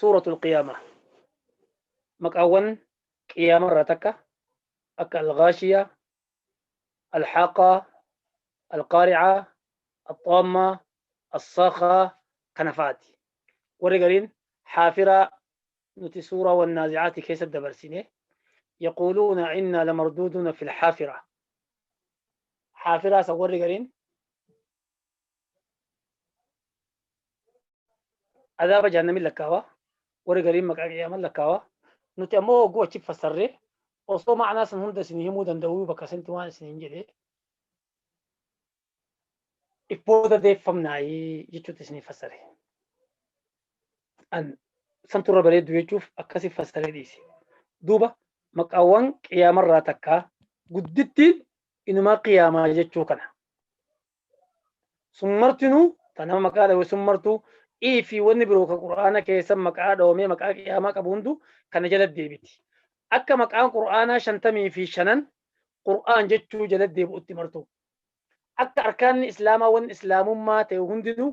Suuratul Qiyaamaa. Maqaawwan qiyaamaa irraa takka akka Al-Ghaashiyaa, Al-Haaqaa, Al-Qaari'aa, Al-Xaammaa, As-Saakhaa kana fa'aati. Warri gariin Haafiraa nuti suuraa Wannaazi'aati keessa dabarsine. Yaquuluuna innaa lamarduuduuna fil haafira. Haafiraa san warri gariin azaaba jahannamii lakkaawa, warri gariin maqaa qiyaamaa lakkaawa. Nuti ammoo hogguu achi fassarree osoo ma'anaa san hunda isin himuu danda'uu bakka sanitti waan isiniin jedhe if booda deeffamnaayii jechuutti isinii fassare. An santu irra bareeddu jechuuf akkasi fassaree dhiise. Duuba maqaawwan qiyaamarraa takkaa guddittiin inumaa qiyaamaa jechuu kana. Sun martinuu ta nama maqaa dhawe sun martuu ii fi wanni biroo ka Qur'aana keessa maqaa dhawamee maqaa qiyaamaa qabu hundu kana jala deebiti. Akka maqaan Qur'aanaa 55 Qur'aan jechuu jala deebi'utti martuu. Akka arkaanni Islaamaa wanni Islaamummaa ta'e hundinuu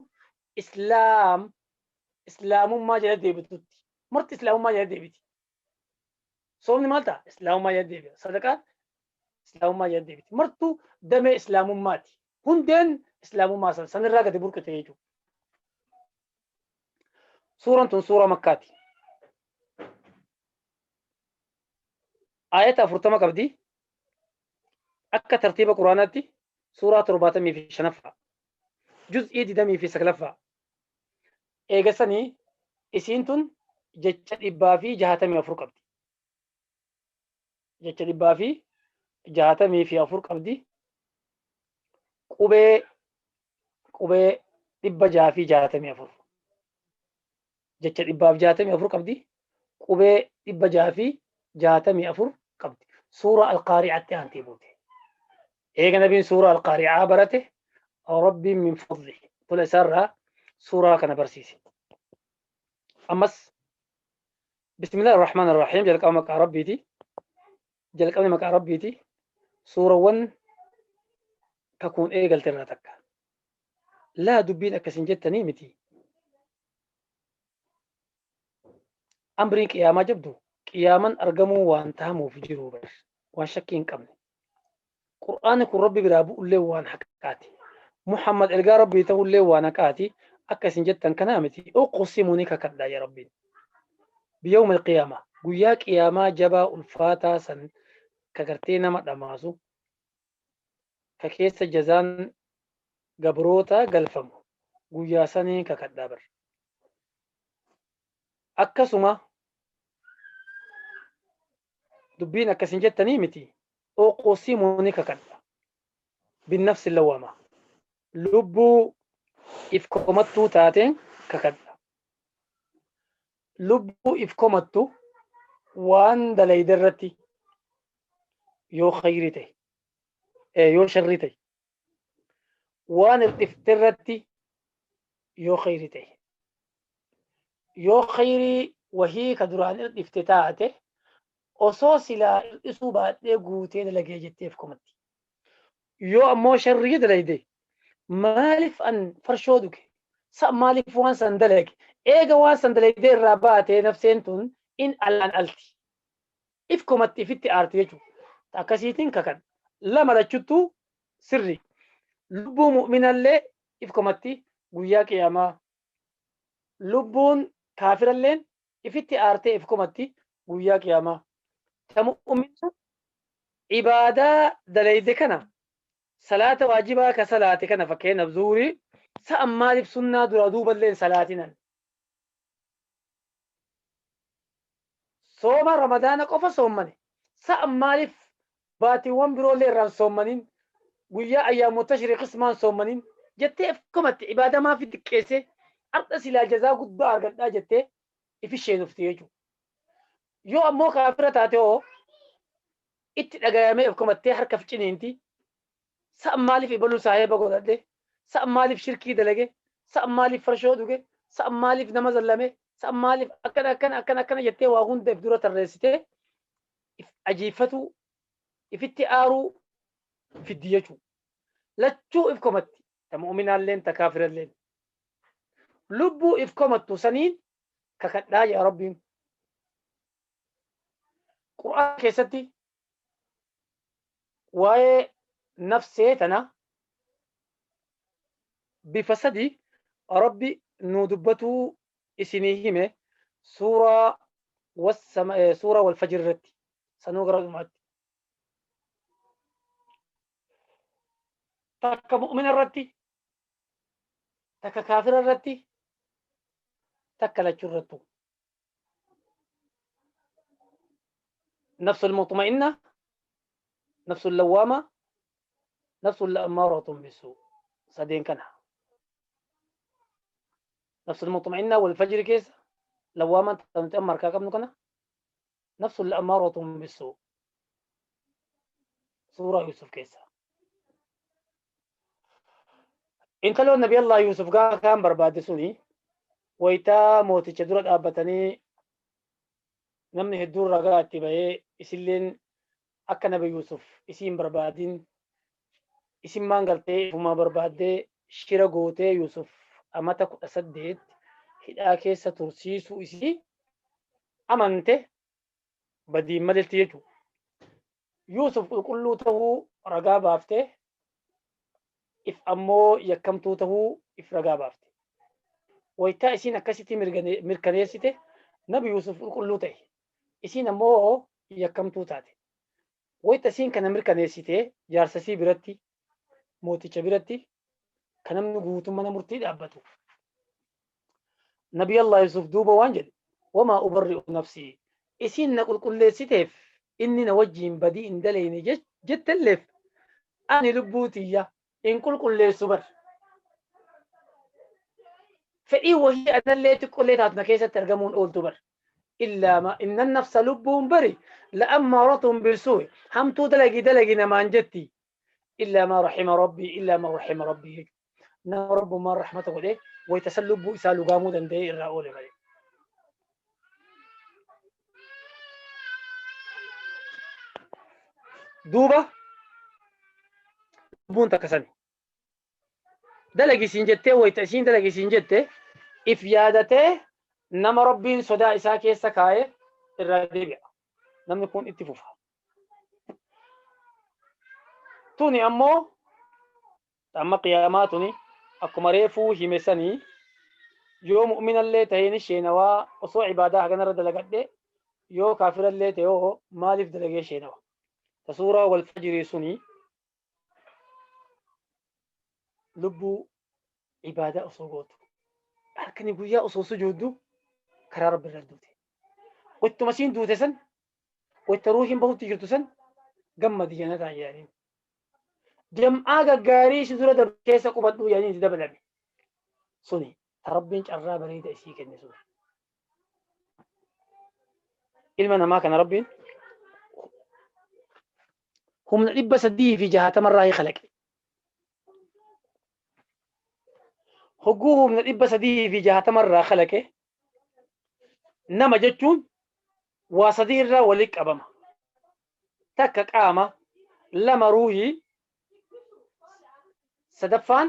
Islaam Islaamummaa jala deebitutti. Marti Islaamummaa jala deebiti. Soomni maal ta'a? Islaamummaa jala deebi'a. Sadaqaan Islaamummaa jala deebiti. Martuu damee Islaamummaati. Hundeen Islaamummaa san sanirraa gadi burqite jechuudha. Suuraan tun suuraa Makkaati. Aayata 40 qabdi. Akka tartiiba Quraanaatti suuraa 75ffaa. Juz'ii 29ffaa. Eega sanii isiin tun jecha 164 qabdi. Jecha 164 qabdi. Qubee 664. Jecha 164 qabdi. Qubee 664 qabdi. Suuraa Al-Qaari'aatti aantee buute. Eega nabiin suuraa Al-Qaari'aa barate, Rabbiin min fadli tola isaarraa suuraa kana barsiise. Ammas Bismillaahi Rahmaan Rahiim jalqaba maqaa Rabbiiti. Jalqabni maqaa Rabbiiti. Suurawwan kakuun eegalte irraa takka. Laa dubbiin akkasin jettanii miti. Amriin qiyaamaa jabdu qiyaaman argamuu waan tahamuuf jiru bar waan shakkii hin qabne. Qur'aanni kun Rabbi biraa bu'ullee waan haqaati. Muhammad ergaa Rabbii ta'ullee waan haqaati. Akka isin jettan kanaa miti. Uqsimu ni kakadha ya Rabbiin. Biyawma alqiyaama. Guyyaa qiyaamaa jabaa ulfaataa san ka gartee nama dhamaasu ka keessa jazaan gabrootaa galfamu guyyaa saniin kakadhaa bar. Akkasuma dubbiin akka isin jettanii miti. Uqsimu ni kakadha. Binnafsi lawwama. Lubbuu if komattuu taateen kakadha. Lubbuu if komattu waan dalayde irratti yoo khayrii ta'e, yoo sharrii ta'e, waan hirdhifte irratti yoo khayrii ta'e, yoo khayrii wahii ka duraan hirdhifte taate osoo silaa hirdhisuu baadhee guutee dalagee jetteef komatti. Yoo ammoo sharrii dalayde, maaliif an farshoo dhuge, sa maaliif waan san dalage, eega waan san dalaydee irraa baatee nafseen tun in alaan alti. If komatti, ifitti aarti jechuudha. Akkasiitiin kakadha. Lama lachuttuu sirri. Lubbuu mu'minallee if komatti guyyaa qiyaamaa. Lubbuun kaafiralleen ifitti aartee if komatti guyyaa qiyaamaa. Ta mu'minaa ibaadaa dalayde kana, salaata waajibaa ka salaate kana, fakkeenyaaf zuhurii, sa'a maaliif sunnaa duraa duuballee hin salaatinan? Sooma Ramadaana qofa soommane, sa'a maaliif baatiiwwan biroollee irraa hin soommanin, guyyaa ayyaamu tashriiqis maan soommanin jettee if komatti. Ibaadaa maafi xiqqeessee, har'a silaa jazaa guddaa argadhaa jettee ifi sheenufti jechuudha. Yoo ammoo kaafira taate hoo itti dhagayamee if komattee harka if ciniinti. Sa'a maaliif ebaluu saahiba godhadhe? Sa'a maaliif shirkii dalage? Sa'a maaliif farshoo dhuge? Sa'a maaliif nama zallame? Sa'a maaliif akkana akkana akkana akkana jettee waa hunda if dura tarreessitee if ajiiffatuu, ifitti aaruu fiddi jechuudha. Lachuu if komatti. Ta mu'minaalleen ta kaafiralleen. Lubbuu if komattu saniin Kakadhaa yaa Rabbiin. Qur'aan keessatti waa'ee nafsee tana bifa sadi Rabbi nuu dubbatuu isinii hime suuraa wassama suuraa wal fajr irratti sanuu gara dhumaatti. Takka mu'mina irratti, takka kaafira irratti, takka lachuu irrattu. نفس المطمئنة، نفس اللوامة، نفس الأمارة بالسوء. سدين كان نفس المطمئنة والفجر كيس لوامة تأمر كاكم كنا نفس الأمارة بالسوء. سورة يوسف كيسا. انت لو نبي الله يوسف كان برباد سوني ويتا موتي درة أبتني namni hedduun ragaa itti bahee isilleen akka nabi Yuusuf isiin barbaadin isin maan galtee ifumaa barbaaddee shira gootee Yuusuf amata 18 hidhaa keessa tursiisuu isii amante badiin maletti jechuudha. Yuusuf qulqulluu tahuu ragaa baaftee if ammoo yakkamtuu tahuu if ragaa baafte. Waytaa isiin akkasitti mirkaneessite nabi Yuusuf qulqulluu ta'e. Isiin ammoo yakkamtuu taate. Wayita isiin kana mirkaneessitee jaarsasii biratti mooticha biratti kan namni guutuu mana murtii dhaabbatu. Nabi Allah Yusuf duuba waan jedhe wamaa ubarri'u nafsii isiin na qulqulleessiteef inni na wajjiin badii hin daleyne jettelleef ani lubbuu tiyya hin qulqulleessu bar. Fedhii wahii anallee xiqqollee taatu na keessatti argamuun ooltu bar. إلا ما إن النفس لب بري لأمارة بالسوء همتو دلقي دلقي نمان جتي إلا ما رحم ربي إلا ما رحم ربي نما رب ما رحمته قده ويتسلب إسالو قامو دندي الرأول مالي. دوبة لبون تكسني دلقي سنجتي ويتأسين دلقي سنجتي إفيادته nama Rabbiin sodaa isaa keessa kaa'e irraa deebi'a. Namni kun itti fufa. Tuni ammoo amma qiyaamaa tuni akkuma reefuu hime sanii yoo mu'minallee ta'ee ni sheenawaa osoo ibaadaa haganarra dalagadhe yoo kaafirallee ta'e hoo maaliif dalagee sheenawa? Ta suuraa wal fajrii suni lubbuu ibaadaa osoo gootu halkanii guyyaa osoo sujuuddu karaa Rabbi irra duute. Wattuma siin duute san, watta ruuhiin bahutti jirtu san gammadi jannataan jedhaniin. Jam'aa gaggaarii si dura darbe keessa qubadhuu jedhaniin itti dabalame. Suni ta Rabbiin carraa bareeda isii kenne sun. Ilma namaa kana Rabbiin humna 360 irraa kalaqe. Hogguu humna 360 irraa kalaqe nama jechuun waa sadii irraa walitti qabama. Takka qaama, lama ruuhii, sadaffaan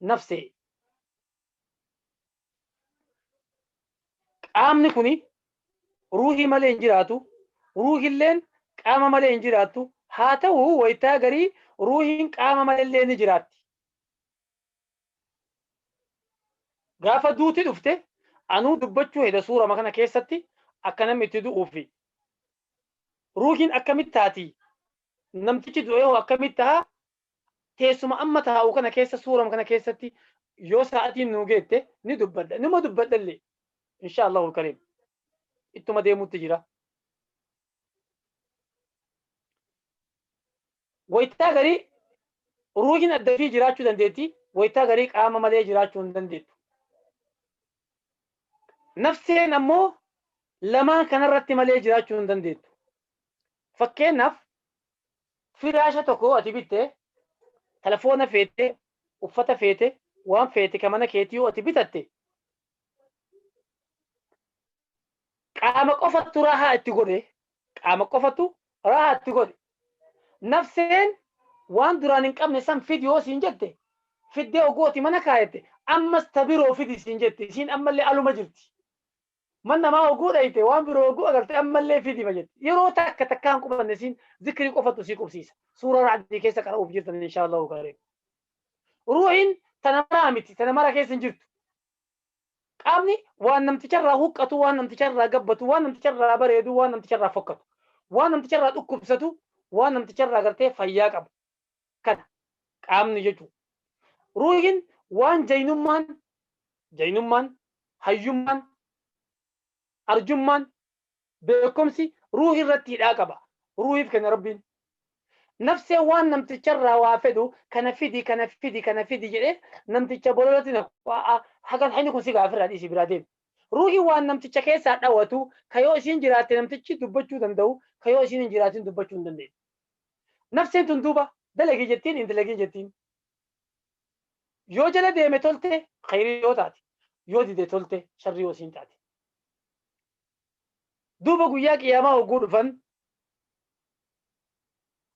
nafsee. Qaamni kuni ruuhii malee hin jiraatu, ruuhilleen qaama malee hin jiraattu. Haa ta'u wayitaa garii ruuhiin qaama malee ni jiraatti. Gaafa duuti dhufte anuu dubbachuu heda suurama kana keessatti akka namni itti du'uufi. Ruuhiin akkamitti taati? Namtichi du'ee hoo akkamitti ta'a? Teessuma amma taa'u kana keessa suurama kana keessatti yoo sa'aatiin nuu geette ni dubbadha. Numa dubbadha illee. Insha Allahu karim. Ittuma deemutti jira. Wayitaa garii ruuhiin adda fi jiraachuu dandeetti. Wayitaa garii qaama malee jiraachuu hin dandeettu. Nafseen ammoo lamaan kanarratti malee jiraachuu hin dandeettu. Fakkeenyaaf firaasha tokko ati bitte, telefoona feete, uffata feete, waan feete kan mana keetii yoo ati bitatte qaama qofattu raahaa itti godhe, qaama qofattu raahaa itti godhe. Nafseen waan duraan hin qabne san fidi yoo siin jette, fiddee ogooti mana kaayette, ammas ta biroo fidi siin jette, isiin ammallee aluma jirti. Man namaa hogguu dhayite waan biroo hogguu agarte ammallee fidima jetti. Yeroo takka takkaan qubanne siin zikrii qofatu sii qubsiisa. Suuraa Racdii keessa qara'uuf jirtan inshaa Allahu kareem. Ruuhin tana maraa miti, tana mara keessa hin jirtu. Qaamni waan namticharraa huqqatu, waan namticharraa gabbatu, waan namticharraa bareedu, waan namticharraa fokkatu, waan namticharraa dhukkubsatu, waan namticharraa gartee fayyaa qabu. Kana qaamni jechuudha. Ruuhin waan jaynummaan, jaynummaan, hayyummaan, arjummaan, beekumsi ruuhii irratti hidhaa qaba. Ruuhiif kenna Rabbiin. Nafsee waan namticharraa waa fedhu kana fidi, kana fidi, kana fidi jedhee namticha bololatti naqu. Hagan hayni kun si gaafirraa dhiisi biraa deemi. Ruuhii waan namticha keessaa dhawatu ka yoo isiin jiraatte namtichi dubbachuu danda'u, ka yoo isiin hin jiraatin dubbachuu hin dandeenye. Nafseen tun duuba dalagi jettiin hin dalagin jettiin. Yoo jala deeme tolte khayrii yoo taate, yoo dide tolte sharrii yoo isiin taate. Duuba guyyaa qiyaamaa hogguu dhufan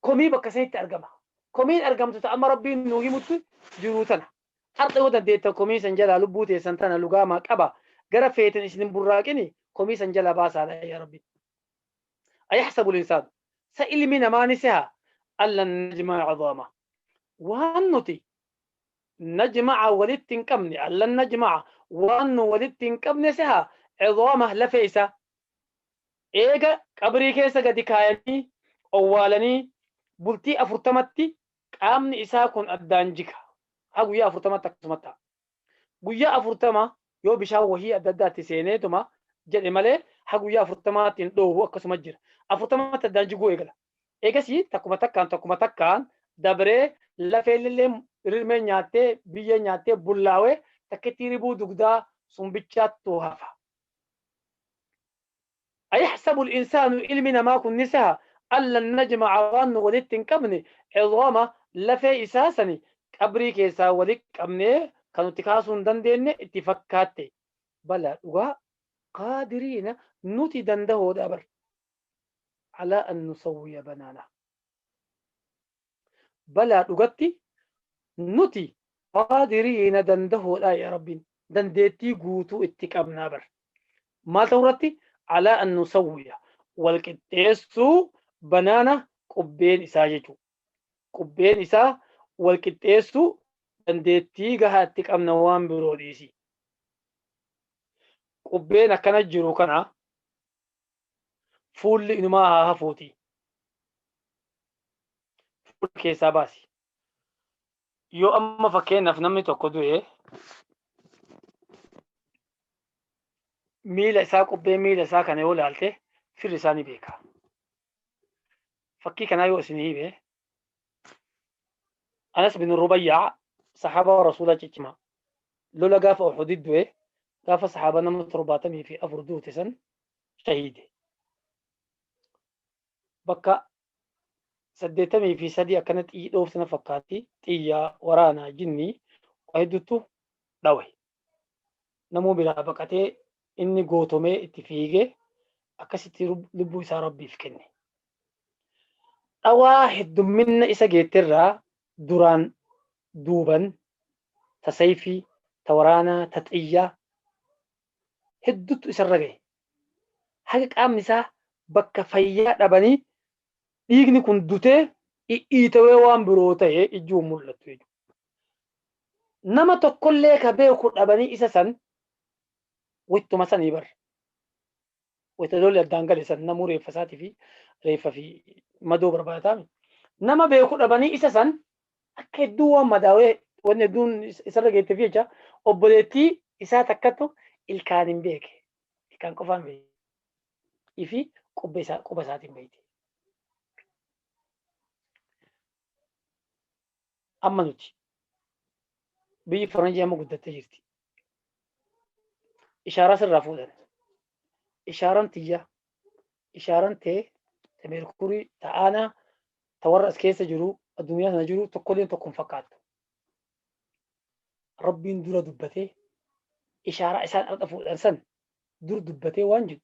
komii bakka sanitti argama. Komiin argamtu ta amma Rabbiin nuu himutti jiruu tana. Har'a yoo dandeettan komii san jalaa lubbuu teessan tana lugaamaa qaba. Gara feeten isin hin burraaqini komii san jalaa baasaadha yaa Rabbi. Ayahsabu linsaanu. Sa ilmi namaa ni seha allan najma'a cidaama. Waan nuti najma'a walitti hin qabne, allan najma'a waan nu walitti hin qabne seha cidaama lafee isaa. Eega qabrii keessa gadi kaayanii owwaalanii bultii 40tti qaamni isaa kun addaan jiga. Haa guyyaa 40tti akkasuma ta'a. Guyyaa 40 yoo bishaan wahii adda addaatti seeneetuma jedhe malee haa guyyaa 40tti hin dhoohu akkasuma jira. 40tti addaan jiguu eegala. Eegasii takkuma takkaan takkuma takkaan dabree lafeellee rirmee nyaattee biyyee nyaattee bullaawee takkittii ribuu dugdaa sumbichaattu hafa. Ayahsabu al-insaanu ilmi namaa kun ni seha allan najma'a waan nu walitti hin qabne cidaama lafee isaa sani qabrii keessaa walitti qabnee kan nuti kaasuu hin dandeenye itti fakkaatte. Bala dhugaa qaadiriina nuti dandahoodha bar. Alaa an nusawwiya banaana. Balaa dhugatti nuti qaadiriina dandahoodha yaa Rabbiin dandeettii guutuu itti qabnaa bar. Maal ta'uu irratti alaa an nusawwiya wal qixxeessuu banaana qubbeen isaa jechuudha. Qubbeen isaa wal qixxeessuu dandeettii gahaa itti qabna waan biroo dhiisi. Qubbeen akkana jiru kana fuulli inumaa haa hafuuti. Fuula keessaa baasi. Yoo amma fakkeenyaaf namni tokko du'e miila isaa qubbee miila isaa kana yoo ilaalte firri isaa ni beeka. Fakkii kanaa yoo isin hime Anas bin Rubayyaa saxaabaa Rasuulaa ciccimaa lola gaafa Uhudit du'e gaafa saxaabaa nama 74 duute san shahiide. Bakka 83 akkana xiyyi dhoofte na fakkaatti xiyya waraanaa jinnii waa hedduutu dhawe. Namuu biraa baqatee inni gootomee itti fiigee akkasitti lubbuu isaa Rabbiif kenne. Dhawaa heddumminna isa geetterraa duraan duuban ta sayfii, ta waraanaa, ta xiyyaa hedduttu isarra gahe. Haga qaamni isaa bakka fayyaa dhabanii dhiigni kun dutee dhidhiitawee waan biroo ta'e ijjuu hin mul'attu jechuudha. Nama tokkollee ka beeku dhabanii isa san wittuma sanii bar. Wayita lolli addaan gale san namuu reeffa isaatii fi reeffa fi madoo barbaadataami. Nama beeku dhabanii isa san akka hedduu waan madaawee wanni hedduun isarra geetteef jecha obboleettii isaa takkattu ilkaan hin beeke. Ilkaan qofaan beeke. Ifi qubba isaa quba isaatiin beekte. Amma nuti biyyi faranjii amma guddattee jirti. Ishaaraa sirraa fuudhan. Ishaaran tiyya, ishaaran tee, ta meerkurii, ta aanaa, ta warra as keessa jiru, addunyaa sana jiru tokkolleen tokko hin fakkaattu. Rabbiin dura dubbatee ishaaraa isaan har'a fuudhan san dur dubbatee waan jedhu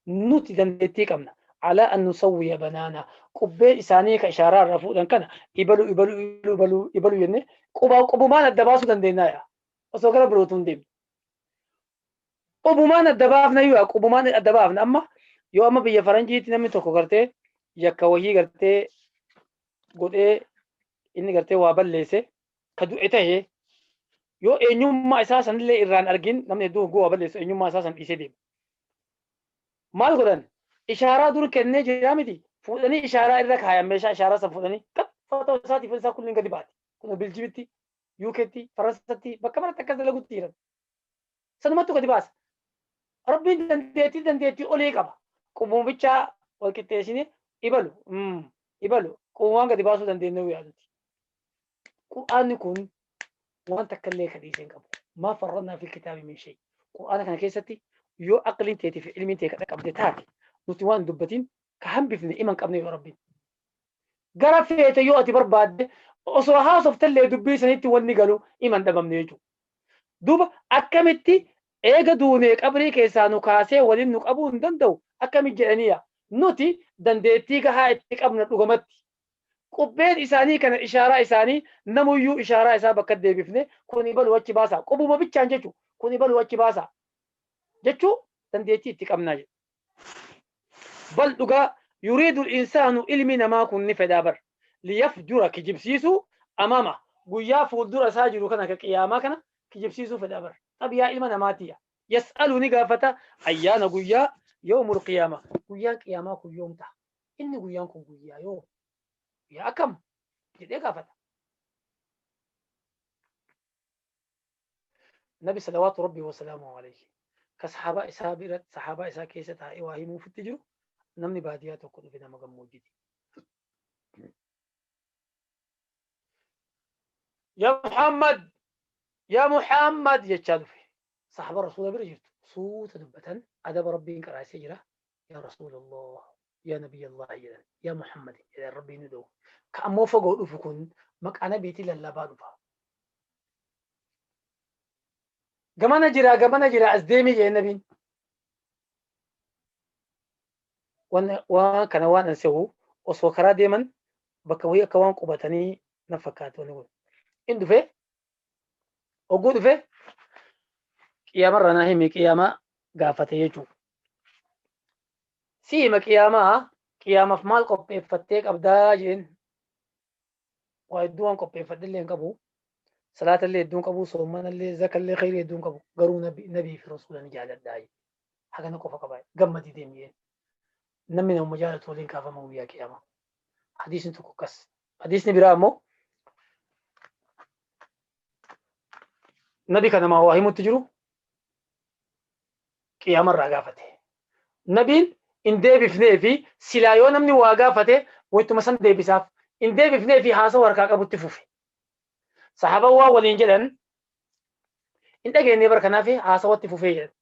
nuti dandeettii qabna. Alaa an nusawwiya banaana qubbeen isaanii ka ishaaraa irraa fuudhan kana ibalu ibalu ibalu ibalu ibalu jennee quba qubumaan adda baasuu dandeenya yaa. Osoo gara birootu hin deemne. Qubumaan adda baafna yoo qubumaan adda baafna amma yoo amma biyya faranjiitti namni tokko gartee yakka wahii gartee godhee inni gartee waa balleesse ka du'e tahee yoo eenyummaa isaa sanillee irraan argin namni hedduu hogguu waa balleessu eenyummaa isaa san dhiisee deema. Maal godhan? Ishaaraa dur kennee jira miti. Fuudhanii ishaaraa irra kaayan meeshaa ishaaraa san fuudhanii qab footoo isaatiif isaa kulliin gadi baate. Kun Biljimitti, UKtti, Faransatti bakka maratti akkas dalagutti jiran. Sanumattu gadi baasa. Rabbiin dandeettii dandeettii olii qaba. Qubuma bichaa wal qixxeessine ibalu ibalu qubumaan gadi baasuu dandeenya yaaduti. Qur'aanni kun waan takka illee ka dhiisee hin qabu. Maa farrannaa fil kitaabi min shay. Qur'aana kana keessatti yoo aqliin teetii fi ilmiin tee ka dhaqqabde taate nuti waan dubbatin ka hambifne ima hin qabne yoo Rabbiin. Gara feete yoo ati barbaadde osoo haasoftellee dubbii sanitti wanni galu ima hin dhabamne jechuudha. Duuba akkamitti eega duunee qabrii keessaa nu kaasee waliin nu qabuu hin danda'u akkamitti jedhaniiya. Nuti dandeettii gahaa itti qabna dhugamatti. Qubbeen isaanii kana ishaaraa isaanii namuyyuu ishaaraa isaa bakka deebifne kun ibalu achi baasaa qubuma bichaan jechu kun ibalu achi baasaa jechuu dandeettii itti qabnaa jedha. Bal dhugaa yuriidul insaanu ilmi namaa kun ni fedhaa bar liyafjura kijibsiisuu amaama guyyaa fuuldura isaa jiru kana ka qiyaamaa kana kijibsiisuu fedhaa bar xabiyaa ilma namaatiya. Yas'alu ni gaafata ayyaana guyyaa yawmul qiyaama guyyaan qiyaamaa kun yoom ta'a inni guyyaan kun guyyaa yoo guyyaa akkam jedhee gaafata. Nabi salawaatu rabbii wasalaamu alayhi ka sahaabaa isaa bira sahaabaa isaa keessa taa'ee waa himuufitti jiru namni baadiyaa tokko dhufe nama gammoojjiti. Yaa Muhammad yaa Muhammad jechaa dhufe. Sahaaba rasuula bira jirtu suuta dubbatan adaba rabbiin qaraasee jira. Yaa Rasuulallah yaa Nabiyallah jedhan yaa Muhammad jedhan rabbiin nu dha'u. Ka ammoo fagoo dhufu kun maqaa nabiitiin lallabaa dhufa. Gamana jira gamana jira as deemii jedhe nabiin. Waan kana waan an se'u osoo karaa deeman bakka wayii akka waan qubatanii na fakkaatu wanni kun. In dhufe hogguu dhufe qiyaamarraa na himi qiyaamaa gaafate jechuudha. Si hima qiyaamaa qiyaamaaf maal qopheeffattee qabdaa jeen waa hedduu waan qopheeffadhe illee hin qabu. Salaata illee hedduu hin qabu, soomana illee, zaka illee, khayrii hedduu hin qabu. Garuu nabii fi rasuula ni jaaladhaa jedhe. Hagana qofa qaba. Gammadii deemi jeen. Namni nama jaalatu waliin kaafama guyyaa qiyaamaa. Hadiisni tokko akkas. Hadiisni biraa ammoo nabi kana maa waa himutti jiru qiyaamarraa gaafate. Nabiin hin deebifnee fi silaa yoo namni waa gaafate waytuma san deebisaaf hin deebifnee fi haasawa harkaa qabutti fufe. Sahaabaan waan waliin jedhan hin dhageenye bara kanaaf haasawatti fufee jedhan.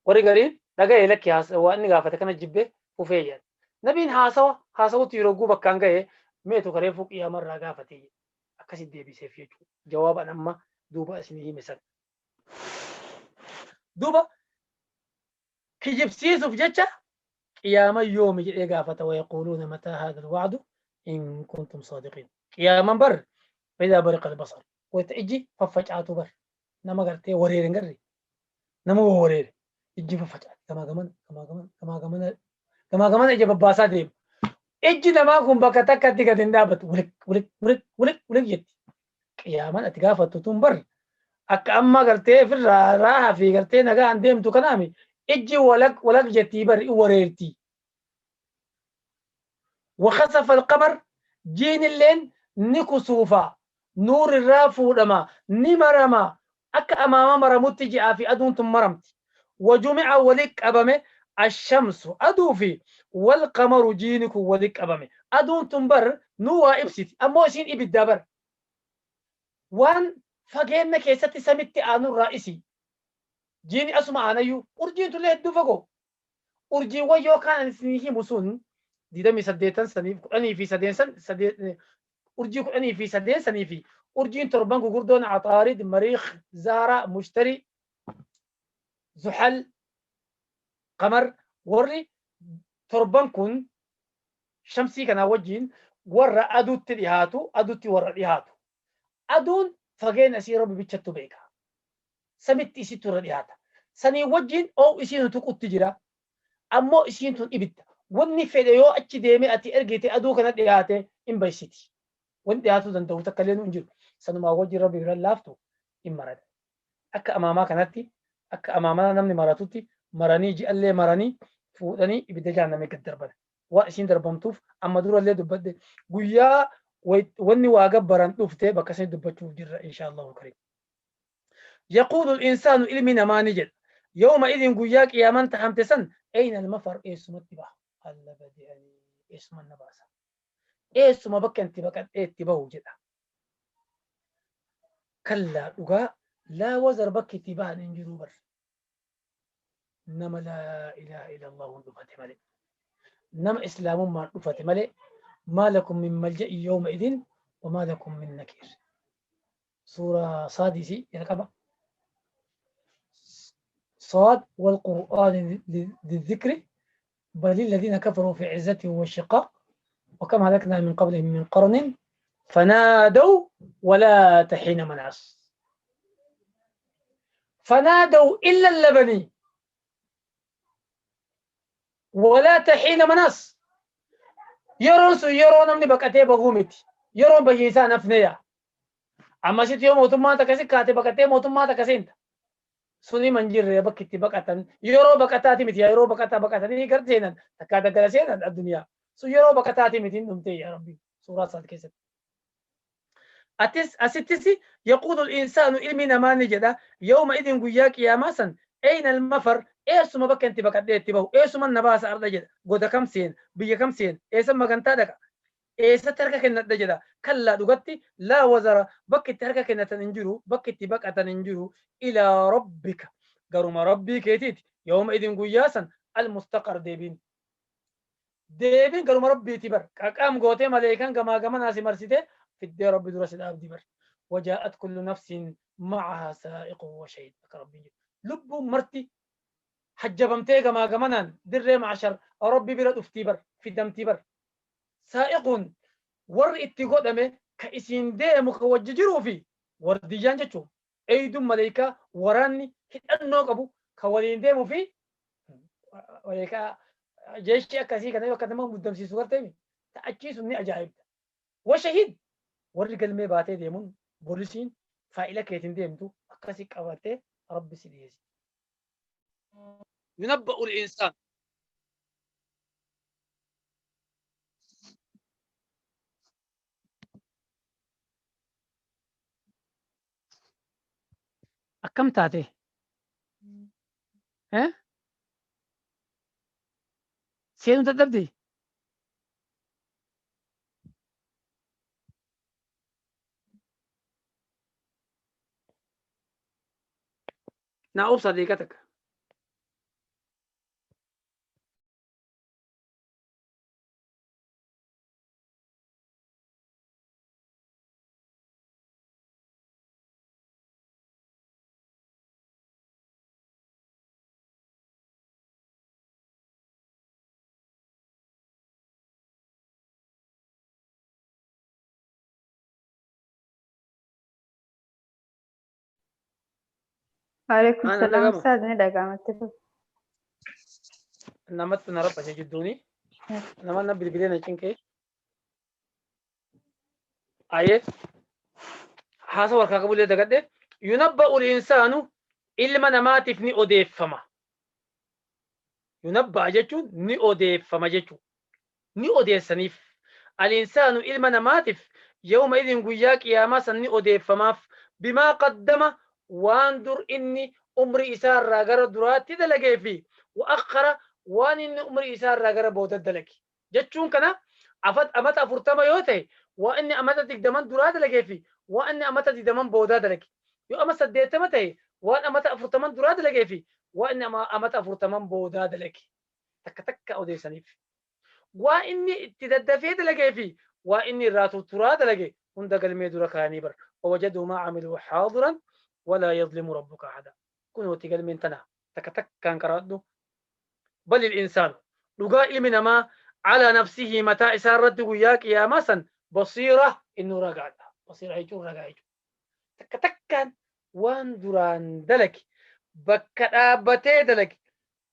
Warri gariin dhaga'e lakki waan inni gaafate kana jibbe fufee jedhan. Nabiin haasawa haasawutti yeroo guu bakkaan ga'e meetu kareefuu qiyaamarraa gaafate jedhe. Akkasitti deebiseef jechuudha. Jawaabaan amma duuba isinii hime san. Duuba kijibsiisuuf jecha qiyaama yoomi jedhee gaafata wayaquuluuna mataa haadha alwa'du in kuntum saadiqiin. Qiyaaman bar faidaa bariqa albasar wayta ijji faffacaatu bar nama gartee wareere hin garre nama wareere ijji faffacaati gamaa gamana gamaa gamana gamaa gamana gamaa gamana ija babbaasaa deema. Ijji namaa kun bakka takkatti gad hin dhaabbatu wulik wulik wulik wulik wulik jetti. Qiyaaman ati gaafattu tun bar akka amma gartee ofirraa raaha fi gartee nagaan deemtu kanaami ijji walak walak jettii bar i wareerti. Wakasafa alqamar jiinilleen ni kusuufa nuur irraa fuudhama ni marama akka amaama maramutti ji'aa fi aduun tun maramti. Wajumi'a wali qabame ashamsu aduu fi wal qamaru jiini kun wali qabame. Aduun tun bar nuu waa ibsiti ammoo isiin ibiddaa bar. Waan fageenna keessatti samitti aanurraa isi. Jiini asuma aanayyuu urjiin tullee hedduu fagoo. Urjiiwwan yoo kaan ani isinii himu sun 28 saniif 13 san urjii 13 sanii fi urjiin torban gugurdoon Axaarid, Mariikh, Zahra, Mushtari, Zuhal, Qamar warri torban kun shamsii kanaa wajjin warra aduutti dhihaatu aduutti warra dhihaatu. Aduun fageenya isii rabbi bichattu beeka. Samitti isittu irra dhihaata. Sanii wajjin oo isiin tuqutti jira. Ammoo isiin tun ibidda. Wanni fedhe yoo achi deemee ati ergite aduu kana dhiyaate hin baysiti. Wanni dhiyaatuu danda'u takka illee hin jiru. Sanumaa wajjin Rabbi bira laaftu hin maran. Akka amaamaa kanatti, akka amaamaa namni maratutti maranii, ji'allee maranii fuudhanii ibidda jahannamii gad darban. Waan isiin darbamtuuf amma durallee dubbadhe, guyyaa wanni waa gabbaran dhufte bakka isin dubbachuuf jirra, insha Allahu karim. يقول الإنسان, ilmi namaa ni jedha, يومئذ, guyyaa qiyaaman tahamte san, أين المفر, eessumatti baha? Alla badi'anii, eessuma na baasa, eessuma bakka itti baqadhee itti bahu jedha. كلا, dhugaa, لا وزر, bakki itti bahan hin jiru bar, nama لا إله إلا الله dhufate malee, nama islaamummaan dhufate malee. ما لكم من ملجأ يومئذ وما لكم من نكير. سورة صادسي jalqaba صاد والقرآن ذي الذكر بل الذين كفروا في عزة وشقاق وكم أهلكنا من قبلهم من قرن فنادوا ولا حين مناص. فنادوا إلا اللبني ولا حين مناص. Yeroon sun yeroo namni baqatee bahuu miti. Yeroon bahiisaa nafneya. Ammasitti yoo mootummaa takkasi kaate baqatee mootummaa takka seenta. Suni man jirre bakki itti baqatan yeroo baqataati miti. Yeroo baqataa baqatanii gar seenan, takkaa daggala seenan addunyaa. Sun yeroo baqataati miti, hin dhumte yaa Rabbi suuraa isaati keessatti. Atis asittis يقول الإنسان, ilmi namaa ni jedha, يومئذ, guyyaa qiyaamaa san, أين المفر, eessuma bakka itti baqadhee itti bahu, eessuma na baasa arda jedha. Goda kam seen, biyya kam seen, eessa magantaa dhaqa, eessatti harka kennadha jedha. كلا, dhugatti, لا وزر, bakki itti harka kennatan hin jiru, bakki itti baqatan hin jiru. إلى ربك, garuma rabbii keetiiti, يومئذ, guyyaa san, المستقر, deebiin. Deebiin garuma rabbiiti bar. Qaqaam gootee maleekan gamaa gamanaa si marsite fiddee rabbi dura si dhaabdi bar. وجاءت كل نفس معها سائق وشهيد. Akka rabbiin jedhu, lubbuun marti hajjabamtee gamaa gamanaan dirree macshar rabbi bira dhuftii bar, fidamtii bar. سائق, warri itti godhame ka isiin deemu, ka wajji jiruu fi wardiyyaan jechuun eeyduun maleekaa, waraanni hidhannoo qabu ka waliin deemuu fi maleekaa jeeshi akkasii kana akka nama muddamsiisu gartee ta'achii sun ni ajaa'ibda. وشهيد, warri galmee baatee deemuun poolisiin faa'ila keetiin deemtu akkasii qabattee rabbi si dhiyeessi. ينبأ الإنسان. Akkam taate? Eh? Seenuu dadhabde? Naa obsa deeqa takka. Waalaikum Ana salaam. dhagama. Ustaaz, ni dhaga'amatti fufi. Namatti na rabbashe jidduuni. Nama na bilbilee na cinqee. Ayee. Haasa warkaa qabullee dagadhe. ينبأ الإنسان, ilma namaatiif ni odeeffama. ينبأ jechuun ni odeeffama jechuudha. Ni odeessaniif. الإنسان, ilma namaatiif, يومئذ, guyyaa qiyaamaa san ni odeeffamaaf, بما قدم, waan dur inni umrii isaa irraa gara duraatti dalagee fi وأخر, waan inni umrii isaa irraa gara booda dalage. Jechuun kana amata 40 yoo ta'e, waan inni amata 20 duraa dalagee fi waan inni amata 20 boodaa dalage. Yoo ama 80 ta'e, waan amata 40 duraa dalagee fi waan inni amata 40 boodaa dalage. Takka takka odeessaniif. Waan inni itti daddafee dalagee fi waan inni irraa turturaa dalage hunda galmee dura kaayanii bar. ووجدوا ما عملوا حاضرا ولا يظلم ربك أحدا. Kunooti galmeen tana takka takkaan qaraadhu. بل الإنسان, dhugaa ilmi namaa, على نفسه, mataa isaa irratti guyyaa qiyaamaa san, بصيرة, innuu ragaadha. بصيرة jechuun ragaa jechuudha. Takka takkaan waan duraan dalage Bakka dhaabbatee dalage,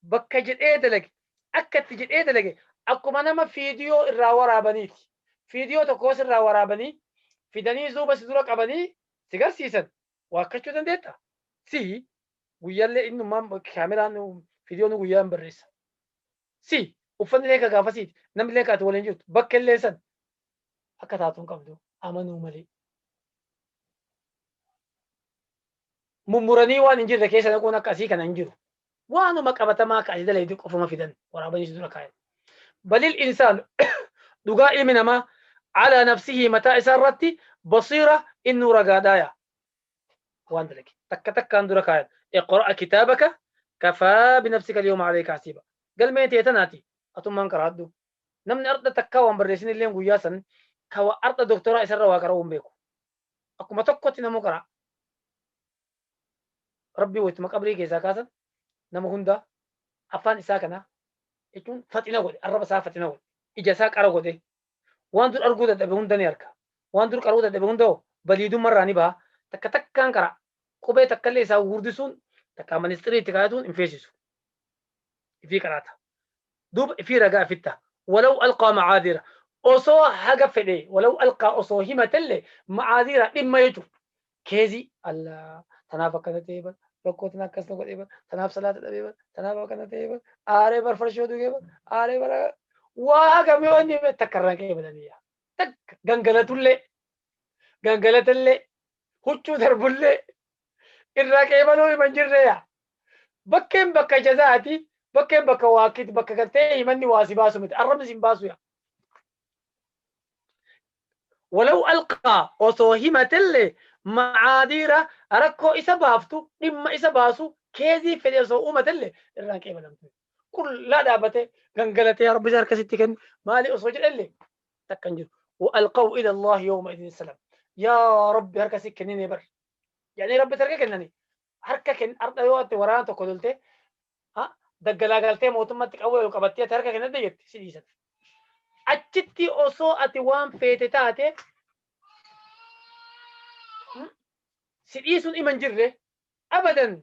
bakka jedhee dalage, akka itti jedhee dalage, akkuma nama fiidiyoo irraa waraabaniiti. Fiidiyoo tokkos irraa waraabanii fidanii zuuba si dura qabanii si garsiisan, waakkachuu dandeetta? Si guyyaallee innummaan kaameraan fiidiyoon guyyaa hin barreessa. Si uffanni illee ka gaafasiiti, namni illee ka ati waliin jirtu bakka illee san akka taatu hin qabdu amanuu malee. Mummuranii waan hin jirre keessa naquun akka asii kana hin jiru. Waanuma qabatamaa akka asii dalaydu qofuma fidan waraabanii si dura kaayan. Balil insaan, dhugaa ilmi namaa, calaa nafsihii, mataa isaa irratti, basiira, innuu ragaadhaaya. Waan dalage takka takkaan dura kaayan. Iqra'a kitaabaka kafaa binafsika alyawma alayka hasiiba. Galmee tee tanaati, atummaan qaraadhu. Namni ardha takkaa waan barreessin illeen guyyaa san kawa ardha doktoraa isarra waa qara'uu hin beeku. Akkuma tokkotti namuu qara'a. Rabbii waytuma qabrii keessaa kaasan nama hunda afaan isaa kana jechuun faxina godhe, arraba isaa faxina godhe, ija isaa qara godhe, waan dur arguu dadhabe hunda ni arga, waan dur qaruu dadhabe hunda hoo baliidummarraa ni baha, takka takkaan qara, qubee takkallee isaa gurguddisuun takka ministirii itti kaayatuun hin feesisu, ifii qaraata. Duuba ifii ragaa ifitta. Walaw alqaa macaadira, osoo haga fedhe, walaw alqaa, osoo himatelle, macaadira, dhimma jechuudha, keezii, Allah tanaaf akkana ta'ee bar, rakkoo tana akkas na godhee bar, tanaaf salaata dhabee bar, tanaaf akkana ta'ee bar, aaree bar, farshoo dhugee bar, aaree bar, waa hagam yoo inni hime takka irraan ka'ee badaniya, takka gangalatullee gangalatallee huccuu darbullee irraa qeebaluu himan jirreeya. Bakkeen bakka jazaati, bakkeen bakka waakkiti, bakka gartee himanni waa si baasu miti, arrabni si hin baasu yaa. Walaw alqaa, osoo himatellee, macaadiira, rakkoo isa baaftu, dhimma isa baasu, keezii fedhe osoo uumatelle irraan qeebalamtu. Qullaa dhaabbatee gangalatee rabbi isa harka sitti kenne maali osoo jedhellee takka hin jiru. Wa alqaw ila Allah yawma idin salam. Yaa rabbi harka si kennine bar. Jedhanii rabbi harka kennani. Harka kenn har'a yoo ati waraana tokko lolte daggalaa galtee mootummatti qawwee ol qabattee ati harka kennadde jette si dhiisan. Achitti osoo ati waan feete taate si dhiisuun ima hin jirre, abadan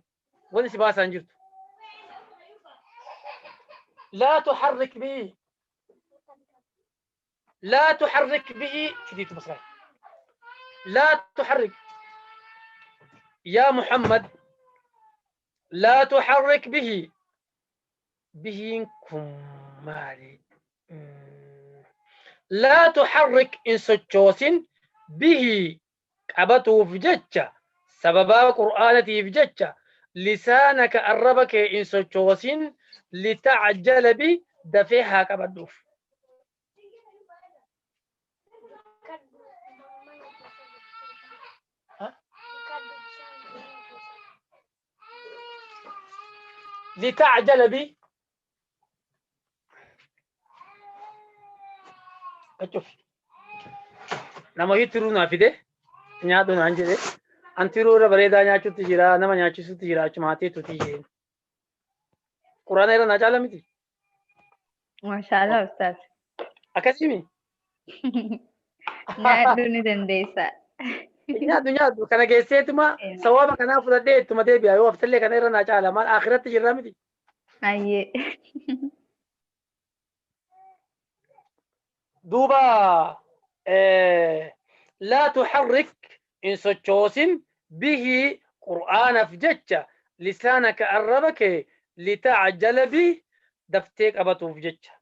wani si baasaa hin jirtu. Laa tuharrik bihi, laa tuharrik bihi fidiitu masraa, laa tuharrik yaa Muhammad, laa tuharrik bihi, bihiin kun maali? Laa tuharrik, in sochoosin, bihi, qabatuuf jecha, sababaa qur'aanatiif jecha, lisaanaka, arraba kee in sochoosin, litacjala bi, dafee haa qabadhuuf. Litacjala bi achuuf nama hojii tiruu naa fide nyaadhu naan jedhe, an tiruu irra bareedaa nyaachuutti jira, nama nyaachisuutti jira, achuma haatee tutii jeen. Quraana irra naa caala miti. Maashaallah ustaaz. Akkasii. Nyaadhuu ni dandeessa. Nyaadhu nyaadhu, kana geesseetuma sawaaba kanaa fudhadhee ittuma deebi'a, yoo haftallee kana irra naa caala, maal akhiratti jirra miti. Ayyee. Duuba laa tuharrik, in sochoosin, bihi, qur'aanaf jecha, lisaanaka, arraba kee, litacjala bi, daftee qabatuuf jecha.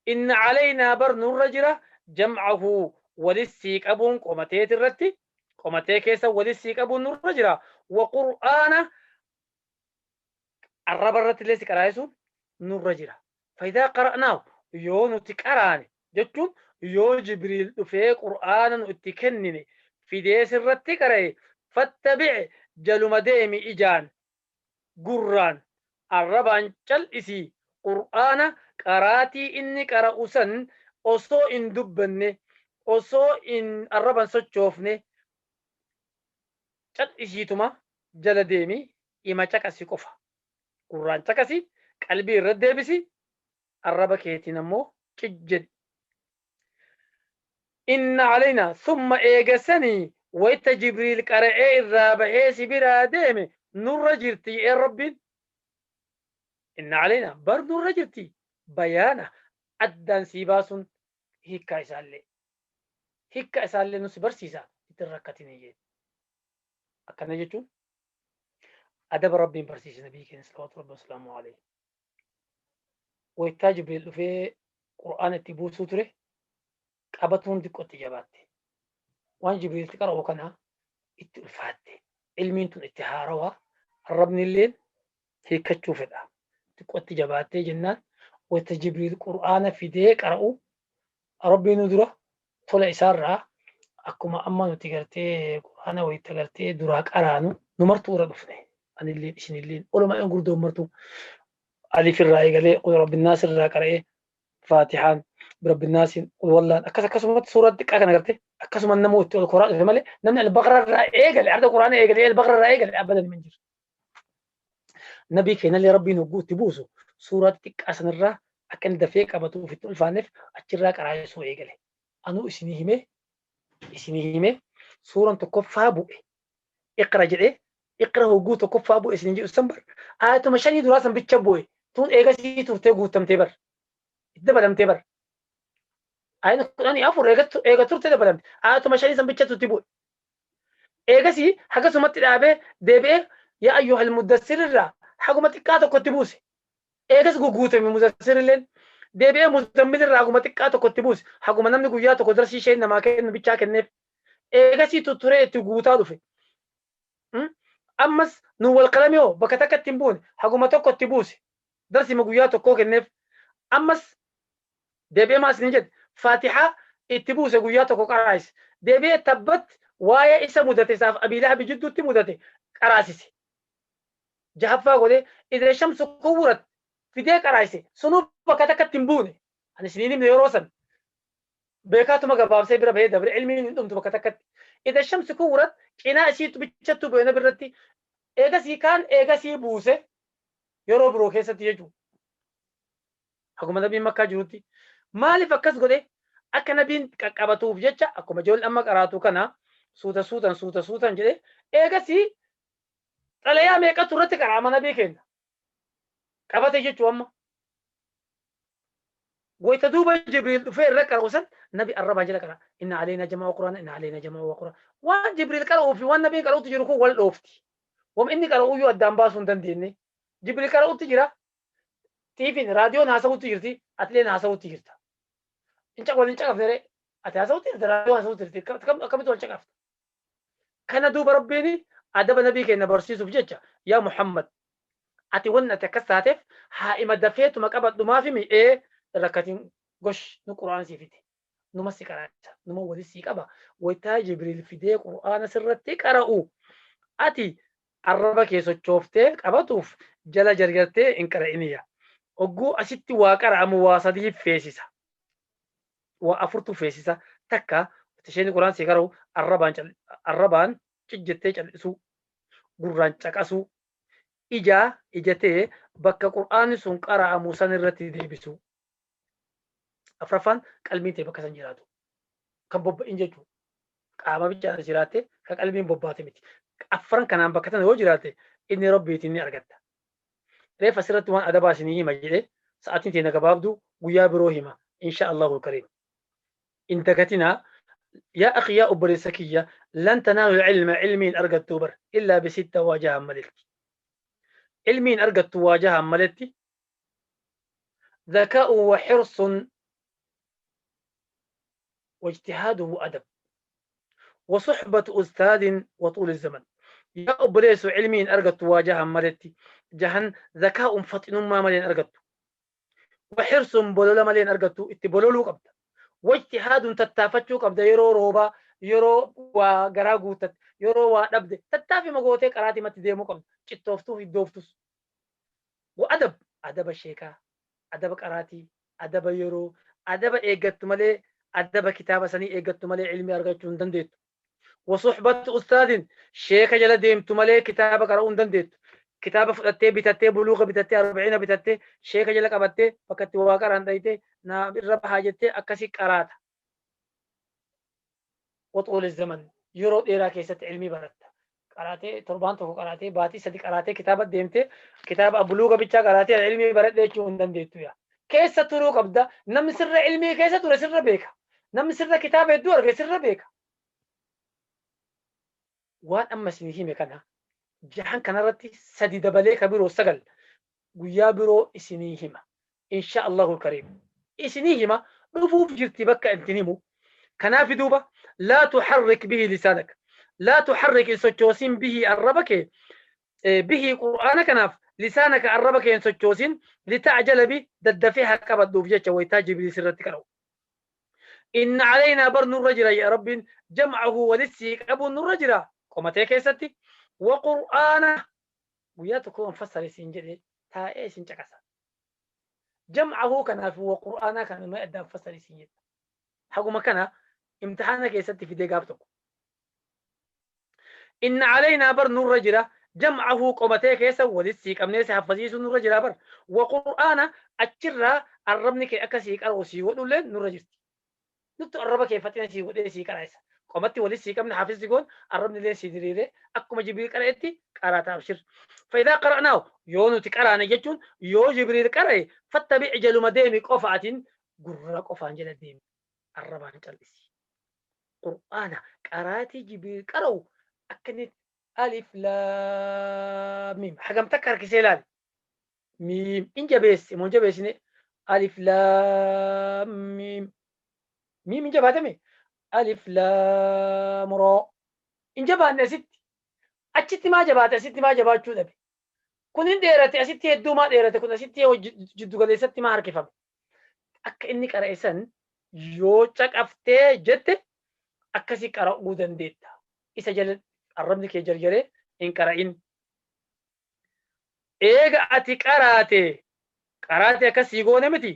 Inna calaynaa, bar nurra jira, jam'ahu, walissii qabuun, qomateet irratti, qomatee keessa walissii qabuun nurra jira, wa qur'aana, arraba irratti illee si qaraa'isuun nurra jira. Fa'idaa qara'naahu, yoo nuti qaraane jechuun yoo Jibriil dhufee qur'aana nu itti kennine fidee sirratti qara'e, fattabi'i, jaluma deemi, ijaan, gurraan, arrabaan cal'isii qur'aana qaraatii inni qara'u san osoo hin dubbanne, osoo hin arraban sochoofne, cal'isiituma jala deemi, ima caqasi qofa. Gurraan caqasi, qalbii irra deebisi, arraba keetiin ammoo cijjedhi. Inna alaynaa, summa, eegasanii wayta Jibriil qara'ee irraa bahee si biraa deeme. Nurra jirti ee Rabbiin inna calaynaa bar nurra jirti bayaana addaan sii baasuun hiikkaa isaallee hiikkaa isaallee nu si barsiisa ittiin rakkatinii jee. Akkana jechuun adaba Rabbiin barsiise nabii keenya salawaatu rabbi wasalaamu alayhi. Waytaa Jibriil dhufee Qur'aana itti buusuu ture qabatuun xiqqootti jabaatte. Waan Jibriilti qara'u kana itti ulfaatte. Ilmiin tun itti haarawaa arrabni illeen hiikkachuu fedha. Xiqqootti jabaattee jennaan wayta Jibriil Qur'aana fidee qara'u Rabbiin nu dura tola isaarraa akkuma amma nuti gartee Qur'aana wayta gartee duraa qaraanu nu martuu irra dhufne. Anilleen isinilleen olumaa gurdoon martuu alif irraa eegalee qul rabbinnaas irraa qara'ee faatihaan birabbinnaasiin qul wallaan akkas akkasumatti suuraa xiqqaa kana gartee akkasuma nama itti ol koraa dhufe malee namni albaqara irraa eegale arda Qur'aana eegalee albaqara irraa eegale abadan hin jiru. Nabii keenyallee Rabbiin hogguu itti buusu suuraa xiqqaa sanarraa akka inni dafee qabatuuf itti ulfaanneef achirraa qaraayisuu eegale. Anuu isinii himee suuraan tokkoffaa bu'e iqra jedhee iqra hogguu tokkoffaa bu'e isinii jedhu san bar ayatuma shanii duraa san bicha bu'e tun eegasii turtee guutamtee bar itti dabalamtee bar. Ayatni 14 eega turtee dabalamte ayatuma shanii san bicha tutti bu'e. Eegasii hagasumatti dhaabee deebi'ee yaa ayyuhal muddassir irraa haguma xiqqaa tokkotti buuse. Eegas guguutame mudassir illeen deebi'ee muzammil irraa haguma xiqqaa tokkotti buuse. Haguma namni guyyaa tokko darsii isheen namaa kennu bichaa kenneef. Eegasii tutturee itti guutaa dhufe. Ammas nu wal qalamee hoo bakka takka itti hin buune haguma tokko itti buuse. Darsima guyyaa tokkoo kenneef. Ammas deebi'ee maas ni jedhe Faatihaa itti buuse guyyaa tokko qaraayise. Deebi'ee tabbat waa'ee isa mudate isaaf Abii Lahabi jidduutti mudate qaraasise. Jahaffaa godhee idha shamsu kuwwirat fidee qaraayise. Sunuu bakka takka itti hin buune. Ani isiniin himne yeroo san. Beekaatuma gabaabsee bira bahee dabre ilmiin hin dhumtu bakka takkatti. Idha shamsu kuwwirat cinaa isiitu bichattu bu'e nabi irratti. Eegasii kaan eegasii buuse yeroo biroo keessatti jechuudha. Akkuma nabiin Makkaa jirutti. Maaliif akkas godhe? Akka nabiin qaqqabatuuf jecha akkuma ijoolleen amma qaraatu kana suuta suutan suuta suutan jedhee eegasii xalayaa meeqatu irratti qaraama nabii keenya. Qabate jechuu amma. Wayta duuba Jibriil dhufee irra qara'u san nabi arrabaa jala qara. Inna aleena jamaa Qur'aana inna aleena jamaa Qur'aana. Waan Jibriil qara'uu fi waan nabiin qara'utti jiru kun wal dhoofti. Wam inni qara'u iyyuu addaan baasuu hin dandeenye. Jibriil qara'utti jira. Tiifiin raadiyoon haasa'utti jirti. Atileen haasa'utti jirta. Inca wal hin caqafne ree. Ati haasa'utti jirta raadiyoo haasa'utti jirti. Akkamitti wal caqafta? Kana duuba Rabbiin adaba nabii keenya barsiisuuf jecha yaa Muhammad ati wanni ati akkas taateef haa'ima dafeetuma qabadhu maafi mi'ee rakkatiin gosh nu Qur'aana sii fide. Numa si qaraasa. Numa wali sii qaba. Waytaa Jibriil fidee Qur'aana sirratti qara'u. Ati arraba kee sochooftee qabatuuf jala jarjartee hin qara'iniya. Hogguu asitti waa qara'amu waa sadii feesisa. Waa afurtu feesisa. Takka isheen Qur'aan sii qara'u arrabaan cijjettee cal'isuu, gurraan caqasuu, ijaa ijatee bakka Qur'aanni sun qara'amu san irratti deebisuu. Afraffaan qalbiin ta'e bakka san jiraatu. Kan bobba'in jechuudha. Qaama bichaan jiraatte kan qalbiin bobbaate miti. Afran kanaan bakka tana yoo jiraate inni Rabbiitiin ni argatta. Reef asirratti waan adabaa isinii hima jedhee sa'aatiin teenya gabaabduu guyyaa biroo hima. Insha Allahu kariim. In dagatinaa yaa akhi yaa obboleessa kiyya lan tanaalu ilma ilmiin argattuu bar illaa bisitta waajahan maletti. Ilmiin argattu waajahan maletti ذكاء وحرص واجتهاد وأدب وصحبة أستاذ وطول الزمن. يا أبليس علمين أرقت واجها ملتي جهن ذكاء فطن ما ملين أرقت وحرص بولولا ملين أرقت اتبولولو قبل واجتهاد تتافتشو قبل يرو روبا يرو وغراغوتت يرو ودبد تتافي مغوتي قراتي ما تديمو قبل چتوفتو في دوفتوس وأدب أدب الشيكا أدب قراتي أدب يرو أدب إيجت ملي أدب كتابة سني إيجت ملي علمي أرقت دنديت وصحبة أستاذ شيخ جل ديمت ملي كتابة قرؤون دنديت كتابة فلتة بتتة بلوغ بتتة 40 بتتة شيخ جل قبتة فكت واقر عنديته نا الرب حاجته أكسي قرات وطول الزمن يرو إيرا كيست علمي برت Qaraatee torbaan tokko qaraatee baatii 3 qaraatee kitaaba deemtee kitaaba buluuga bichaa qaraatee ilmii baradhee jechuu hin dandeettu yaa. Keessa turuu qabda. Namni sirra ilmii keessa ture sirra beeka. Namni sirra kitaaba hedduu arge sirra beeka. Waan amma isin hime kana jahan kanarratti 3 dabalee ka biroo 9 guyyaa biroo isinii hima. Insha Allahu kariim. Isinii hima dhufuuf jirti bakka ittiin himu. Kanaaf duuba laa tuharrik bihi lisaanak. Laa tuharrik hin sochoosin bihi arraba kee bihi qur'aana kanaaf lisaanaka arraba kee hin sochoosin litacjala bi daddafee haa qabadhuuf jecha waytaa Jibriil sirratti qara'u. Inna calaynaa bar nurra jira yaa Rabbiin jam'ahu walitti qabuun nurra jira qomatee keessatti wa qur'aana guyyaa tokko waan fassare siin jedhe taa'ee isin caqasa. Jam'ahu kanaaf wa qur'aanaa kana ma addaan fassare siin jedhe. Haguma kana imtixaana keessatti fidee gaaf tokko. Inna calaynaa bar nurra jira jam'ahu qomatee keessa walitti qabnee si haffasiisuu nurra jira bar wa qur'aana achirraa arrabni kee akka sii qara'u sii godhullee nurra jirti. Nuttu arraba kee faxina sii godhee sii qara'isa. Qomatti walitti sii qabne hafizi goon arrabni illee sii diriiree akkuma Jibriil qara'etti qaraata abshir. Fa'idaa qara'naahu yoo nuti qaraane jechuun yoo Jibriil qara'e fattabi' jaluma deemi qofa atiin gurra qofaan jala deemi arrabaan callisi. Qur'aana qaraatii Jibriil qara'u akka inni alif laam miim hagam takka harkisee ilaali. Miim in jabeesse moo hin jabeessine alif laam miim miim hin jabaatame alif laam raa hin jabaanne asitti achitti maa jabaate asitti maa jabaachuu dhabe kun hin dheerate asitti hedduu maa dheerate kun asitti jiddu galeessatti maa harkifame akka inni qara'e san yoo caqaftee jette akkasi qara'uu dandeetta isa jala arrabni kee jarjaree hin qara'in. Eega ati qaraate qaraate akkasii goone miti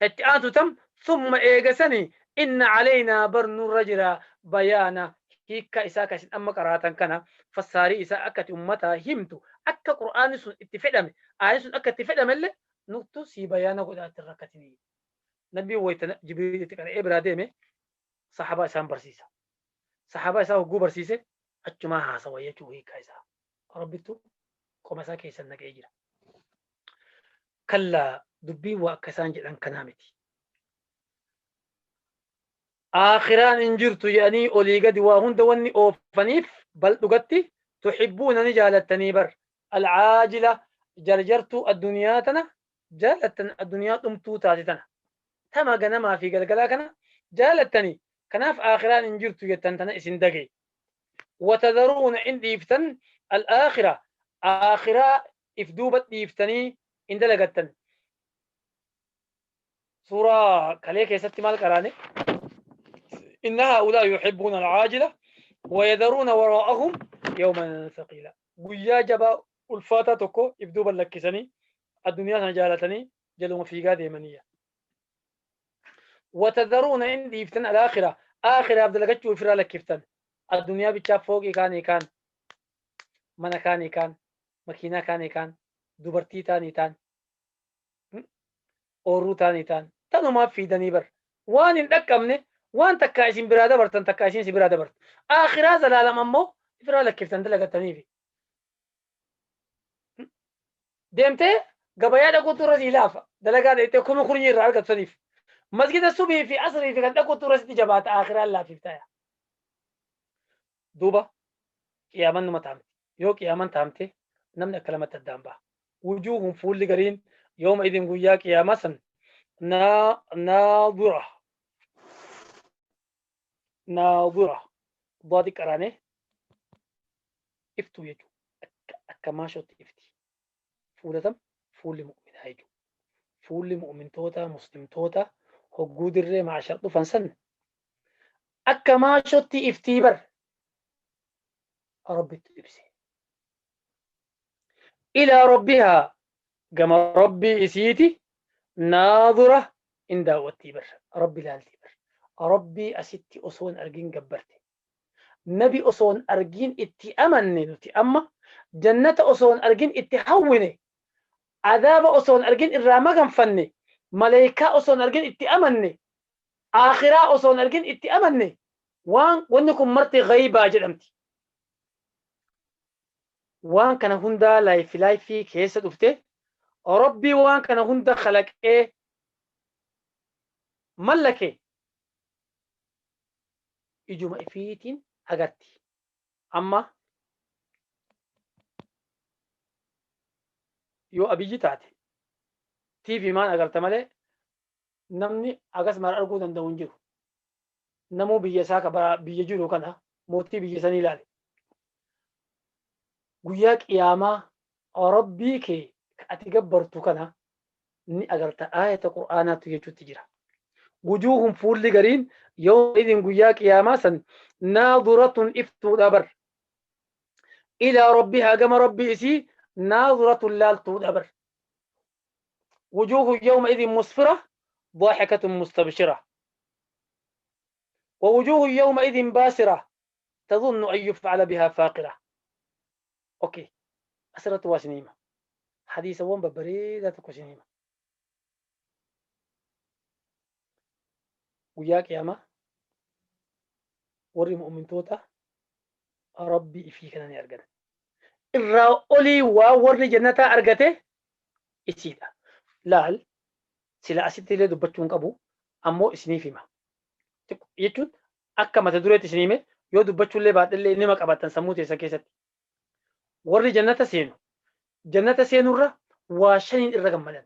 itti aantu tam summa eega sani inna calaynaa bar nurra jira bayaana hiikka isaa ka isin amma qaraatan kana fassaarii isaa akka ati ummataa himtu akka qur'aanni sun itti fedhame aayaan sun akka itti fedhamellee nuttu sii bayaana godhaa itti rakkatinii. Nabiin wayta Jibriil itti qara'ee biraa deeme sahabaa isaan barsiisa. Sahabaa isaa hogguu barsiise achumaa haasawa jechuu hiikkaa isaa. Rabbittu qoma isaa keessan naqee jira. Kallaa dubbiin waa akka isaan jedhan kanaa miti. Aakhiraan hin jirtu jedhanii olii gadi waa hunda wanni oofaniif bal dhugatti tuhibbuuna ni jaalattanii bar alcaajila jarjartuu addunyaa tana jaalattan addunyaa dhumtuu taate tana tama ganamaa fi galgalaa kana jaalattanii kanaaf aakhiraan hin jirtu jettan tana isin dage. Watadharuuna in dhiiftan alaakhira aakhiraa if duuba dhiiftanii in dalagattan. Suuraa kalee keessatti maal qaraane? Inna haa'ulaa yuhibbuuna alcaajila wayadharuuna waraa'ahum yawman thaqiila. Guyyaa jabaa ulfaataa tokko if duuba lakkisanii addunyaa sana jaalatanii jaluma fiigaa deemaniyya. Watadharuuna in dhiiftan alaakhira aakhiraaf dalagachuu ofirraa lakkiftan. Addunyaa bichaa fooqii kaanii kaan mana kaanii kaan makiinaa kaanii kaan dubartii taanii taan oorruu taanii taan tanumaaf fiidanii bar waan hin dhaqqabne waan takkaa isin biraa dabartan takkaa isin si biraa dabartan. Aakhiraa zalaalam ammoo ofirraa lakkiftan dalagattaniifi. Deemtee gabayaa dhaquutu irra sii laafa dalagaa dheettee kuma kurnyi irraa argattu saniif. Masgida subii fi asrii fi kan dhaquutu irra sitti jabaata aakhiraan laafiif ta'a. Duuba qiyaaman numa taamte. Yoo qiyaaman taamte namni akka lamatti addaan baha. Wujuuhun fuulli gariin yooma idin guyyaa qiyaamaa san naadira naadira daadi qaraanee iftuu jechuudha. Akka maashootti ifti. Fuula tam fuulli mu'minaa jechuudha. Fuulli mu'mintoota muslimtoota hogguu dirree maashar dhufan san akka maashootti iftii bar Rabbitti ibse. Ilaa rabbihaa gama rabbii isiiti naadura in daawwattii bar rabbi ilaaltii bar rabbii asitti osoo hin argin gabbarte. Nabi osoo hin argin itti amanne nuti amma jannata osoo hin argin itti hawwine adaaba osoo hin argin irraa maganfanne maleekaa osoo hin argin itti amanne aakhiraa osoo hin argin itti amanne waan wanni kun marti ghaybaa jedhamti. Waan kana hundaa laayifii keessa dhufte Rabbii waan kana hunda kalaqee mallake ijuma ifiitiin agarti. Amma yoo Abiyyi taate TV maan agarta malee namni agas mara arguu danda'u hin jiru. Namuu biyya isaa ka biyya jiru kana mootii biyya sanii ilaale. Guyyaa qiyaamaa Rabbii kee ka ati gabbartu kana ni agarta aayata Qur'aanaatu jechuutti jira. Wujuuhun fuulli gariin yoo idin guyyaa qiyaamaa san naaduratun iftuudha bar. Ilaa rabbihaa gama rabbii isii naaduratun laaltuudha bar. Wujuuhun yawma idin musfira ضاحكة مستبشرة ووجوه يومئذ باسرة تظن أن يفعل بها فاقرة. أوكي أسرة واسنيمة حديث وان ببريدة كوسنيمة وياك يا ما وري مؤمن توتا ربي فيك أنا أرجع الرأولي ووري جنة أرجته إسيدا لال sila asitti illee dubbachuu hin qabu ammoo isiniif hima. Jechuun akka mata dureetti isinii hime yoo dubbachuu illee baadhillee nima qabattan sammuu teessan keessatti. Warri jannata seenu jannata seenurra waa shaniin irra gammadan.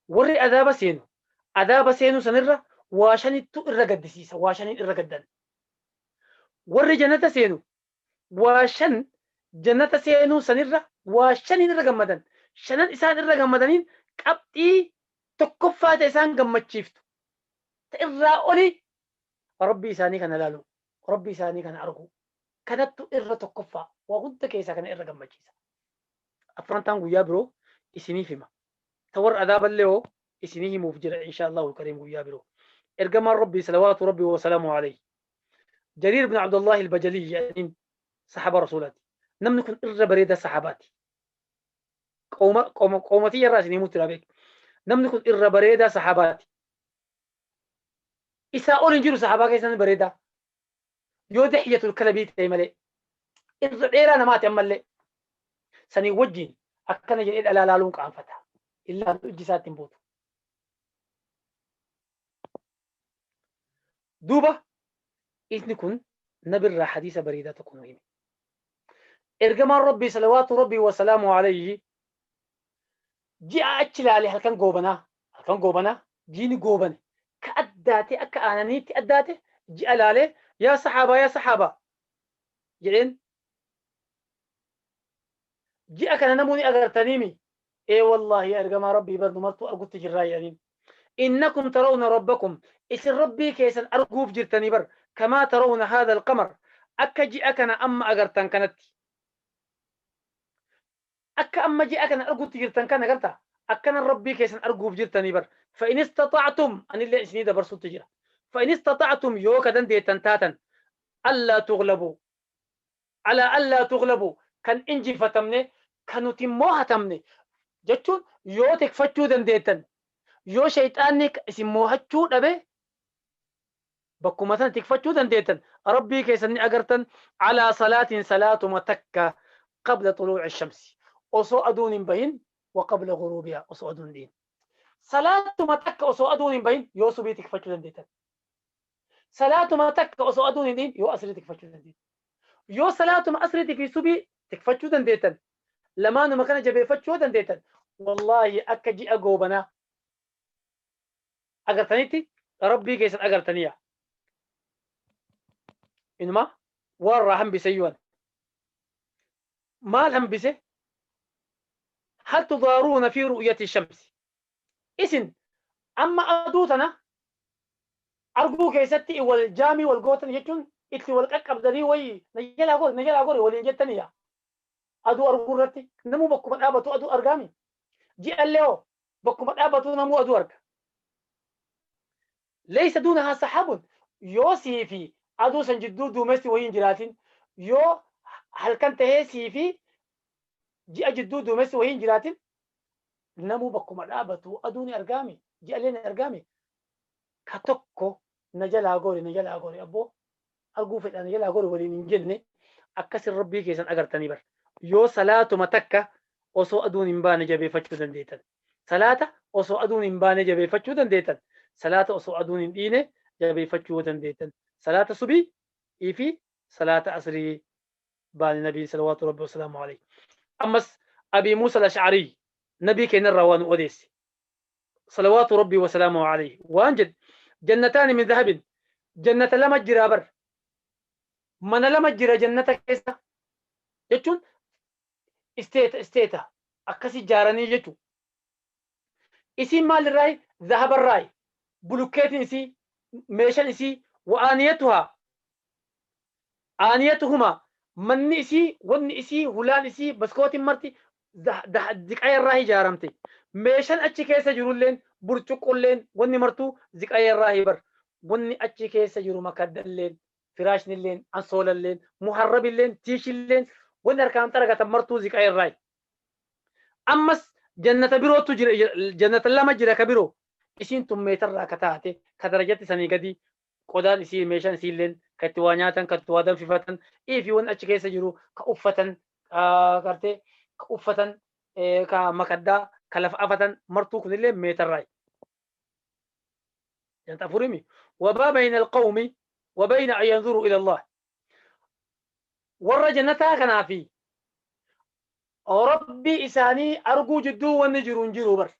Warri adaaba seenu adaaba seenuu sanirra waa shanittu irra gaddisiisa waa shaniin irra gaddan. Warri jannata seenu waa shan jannata seenuu sanirra waa shaniin irra gammadan. Shanan isaan irra gammadaniin qabxii tokkoffaa ta'e isaan gammachiiftu. Irraa olii rabbii isaanii kana ilaalu, rabbii isaanii kana argu. Kanattu irra tokkoffaa waa hunda keessaa kana irra gammachiisa. Afrantaan guyyaa biroo isiniif hima. Ta warra adaaballee hoo isinii himuuf jira insha Allahu kariim guyyaa biroo. Ergamaan rabbii salawaatu rabbii wa salaamu alayhi. Jariir bin Abdullahi al-Bajalii jedhaniin saxaaba rasuulaati. Namni kun irra bareeda saxaabaati. Qoomatii irraa isinii himuutti jira beek. Namni kun irra bareedaa saxaabaati. Isaa ol hin jiru saxaabaa keessan bareedaa. Yoo dahiyatul kalabii ta'e malee. Irra dheeraa namaati ammallee. Sanii wajjin akkana jedhee dhalaa laaluun qaanfata. Illaa ijji isaatti hin buutu. Duuba inni kun nabirraa hadiisa bareedaa tokko nu hime. Ergamaan Rabbii salawaatu Rabbii wa salaamu alayhi ji'a achi ilaale halkan goobanaa jiini goobane ka addaate akka aananiitti addaate ji'a ilaale yaa saxaabaa jedheen ji'a kana namoonni agartaniimi ee wallaahi yaa ergamaa Rabbii bar numartuu argutti jirraa jedhaniin innakum tarawna rabbakum isin rabbii keessan arguuf jirtanii bar kamaa tarawna haadha alqamar akka ji'a kana amma agartan kanatti akka amma ji'a kana arguutti jirtan kana agarta akkana rabbii keessan arguuf jirtanii bar fa in istata'tum anillee isinii dabarsutti jira fa in istata'tum yoo ka dandeettan taatan allaa tughlabuu alaa allaa tughlabuu kan injifatamne kan nuti moohatamne jechuun yoo tikfachuu dandeettan yoo shayxaanni isin moohachuu dhabe bakkuma sana tikfachuu dandeettan rabbii keessan ni agartan alaa salaatin salaatuma takka qabla xuluuci shamsi osoo aduun hin bahin wa qabla ghuruubihaa osoo aduun hin dhihin. Salaatuma takka osoo aduun hin bahin yoo subii tikfachuu dandeettan. Salaatuma takka osoo aduun hin dhihin yoo asrii tikfachuu dandeettan. Yoo salaatuma asriitii fi subii tikfachuu dandeettan. Lamaanuma kana jabeeffachuu dandeettan. Wallaahi akka ji'a goobanaa agartanitti rabbii keessan agartaniya. Inuma warra hambise iyyuu maal hambise? هل تضارون في رؤية الشمس؟ إذن أما أدوتنا أرجو كيستي والجامي والجوتن يجون إتلي والقك أبدني وي نجلا غوري ولين جتني أدو أرجو رتي نمو بكم أبتو أدو أرجامي جي الليو بكم أبتو نمو أدو أرج ليس دونها سحاب يوسي في أدو سنجدو دومستي وين جراتين يو هل كانت هي في ji'a jidduu duumessi wayiin jiraatin namuu bakkuma dhaabatu aduun argaami ji'aleen argaami ka tokko na jalaa gori abboo arguu fedha na jalaa gori waliin hin jenne Akkasin Rabbii keessan agartanii bar. Yoo salaatuma takka osoo aduun hin baane jabeeffachuu dandeettan. Salaata osoo aduun hin baane jabeeffachuu dandeettan. Salaata osoo aduun hin dhiine jabeeffachuu dandeettan. Salaata subii fi salaata asrii baane nabiin salawaatu rabbi wasalaamu alayhi. Ammas Abii Muusa al-Ash'arii nabii keenyarraa waan odeesse. Salawaatu rabbi wasalaamu alayhi. Waan jedhe jannataani min dhahabin, jannata lama jira bar. Mana lama jira jannata keessa jechuun isteeta isteeta akkasi ijaaranii jechuudha. Isiin maalirraayi? Zahabarraayi. Bulukkeetiin isii, meeshaan isii, wa'aaniyatuhaa aaniyatuhumaa, manni isii, wanni isii, hulaan isii, maskootiin marti ziqayarraa ijaaramte. Meeshaan achi keessa jirulleen, burcuqqolleen, wanni martuu ziqayarraa bar. Wanni achi keessa jiru makaddalleen, firaashnilleen, ansoolalleen, muharrabilleen, tiishilleen, wanni harkaan xaragatan martuu ziqayarraa. Ammas jannata birootu jira, jannata lama jira ka biroo. Isiin tun meetarraa ka taate, ka darajatti sanii gadi qodaan isii, meeshaan isiilleen, ka itti waa nyaatan, ka itti waa danfifatan, fi wanni achi keessa jiru ka uffatan, gartee ka uffatan, ka makaddaa, ka lafa afatan martuu kunillee meetarraa. Jannata afurimi. Wabaa bayna alqawmi wa bayna an yanzuru ila Allah. Warra jannataa kanaa fi Rabbi isaanii arguu jidduu wanni jiru hin jiru bar.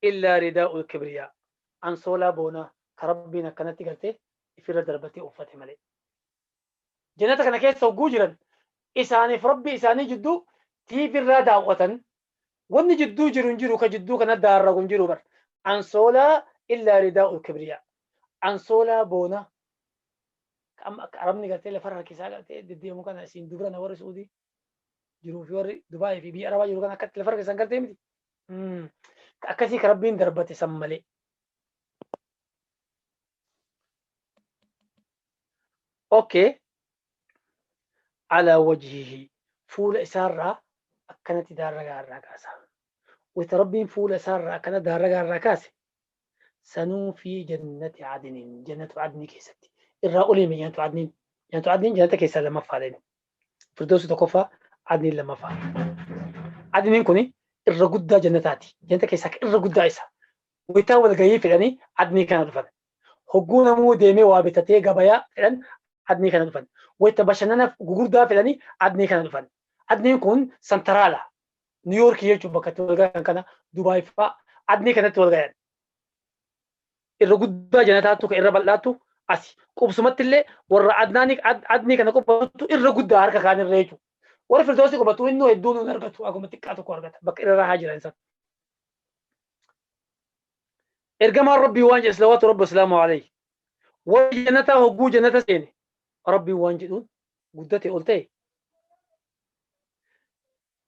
Illaa ridaa'ul kibriyaa. Ansoolaa boonaa ka Rabbiin akkanatti gartee ifirra darbatee uffate malee. Jannata kana keessa hogguu jiran isaaniif Rabbi isaanii jidduu tiifirraa daawwatan, wanni jidduu jiru hin jiru, ka jidduu kana daarragu hin jiru bar. Ansoolaa illaa ridaa'ul kibriyaa. Ansoolaa boonaa. Amma akka Arabni gartee lafarra harkisaa gartee deddeemu kana isiin dubra na warri Suudii jiruu fi warri Dubaayii fi biyya Arabaa jiru kana akkatti lafarra harkisan gartee miti. Akkasii ka Rabbiin darbate san malee. Okay. Alaa wajhihi, fuula isaarraa akkanatti daarragaa irraa kaasa. Wayta Rabbiin fuula isaarraa akkana daarragaa irraa kaase, sanuu fi jannati adnin, jannatu adnii keessatti. Irraa oliime jannatu adniin. Jannatu adniin jannata keessaa lammaffaadha inni. Firdoosi tokkoffaa, adniin lammaffaa. Adniin kuni irra guddaa jannataati. Jannata keessaa irra guddaa isa. Waytaa walgahii fedhanii adnii kana dhufan. Hogguu namuu deemee waa bitatee gabayaa fedhan adnii kana dhufan. Wayta bashannana gugurdaa fedhanii adnii kana dhufan. Adniin kun santaraala. Niiyoorkii jechuun bakka itti walgahan kana, Dubaay fa'aa adnii kanatti walgahan. Irra guddaa jannataattu kan irra bal'aattu asi. Qubsumatti illee warra adnaanii adnii kana qubatu irra guddaa harka kaanirra jechuudha. Warri Firdoosii qubatu innuu hedduun hin argatu, akkuma xiqqaa tokko argata bakka irra rahaa jiran san. Ergamaan Rabbii waan jedhe salawaatu Rabbi wasalaamu alayhi. Warri jannataa hogguu jannata seene Rabbiin waan jedhuun guddate ol ta'e.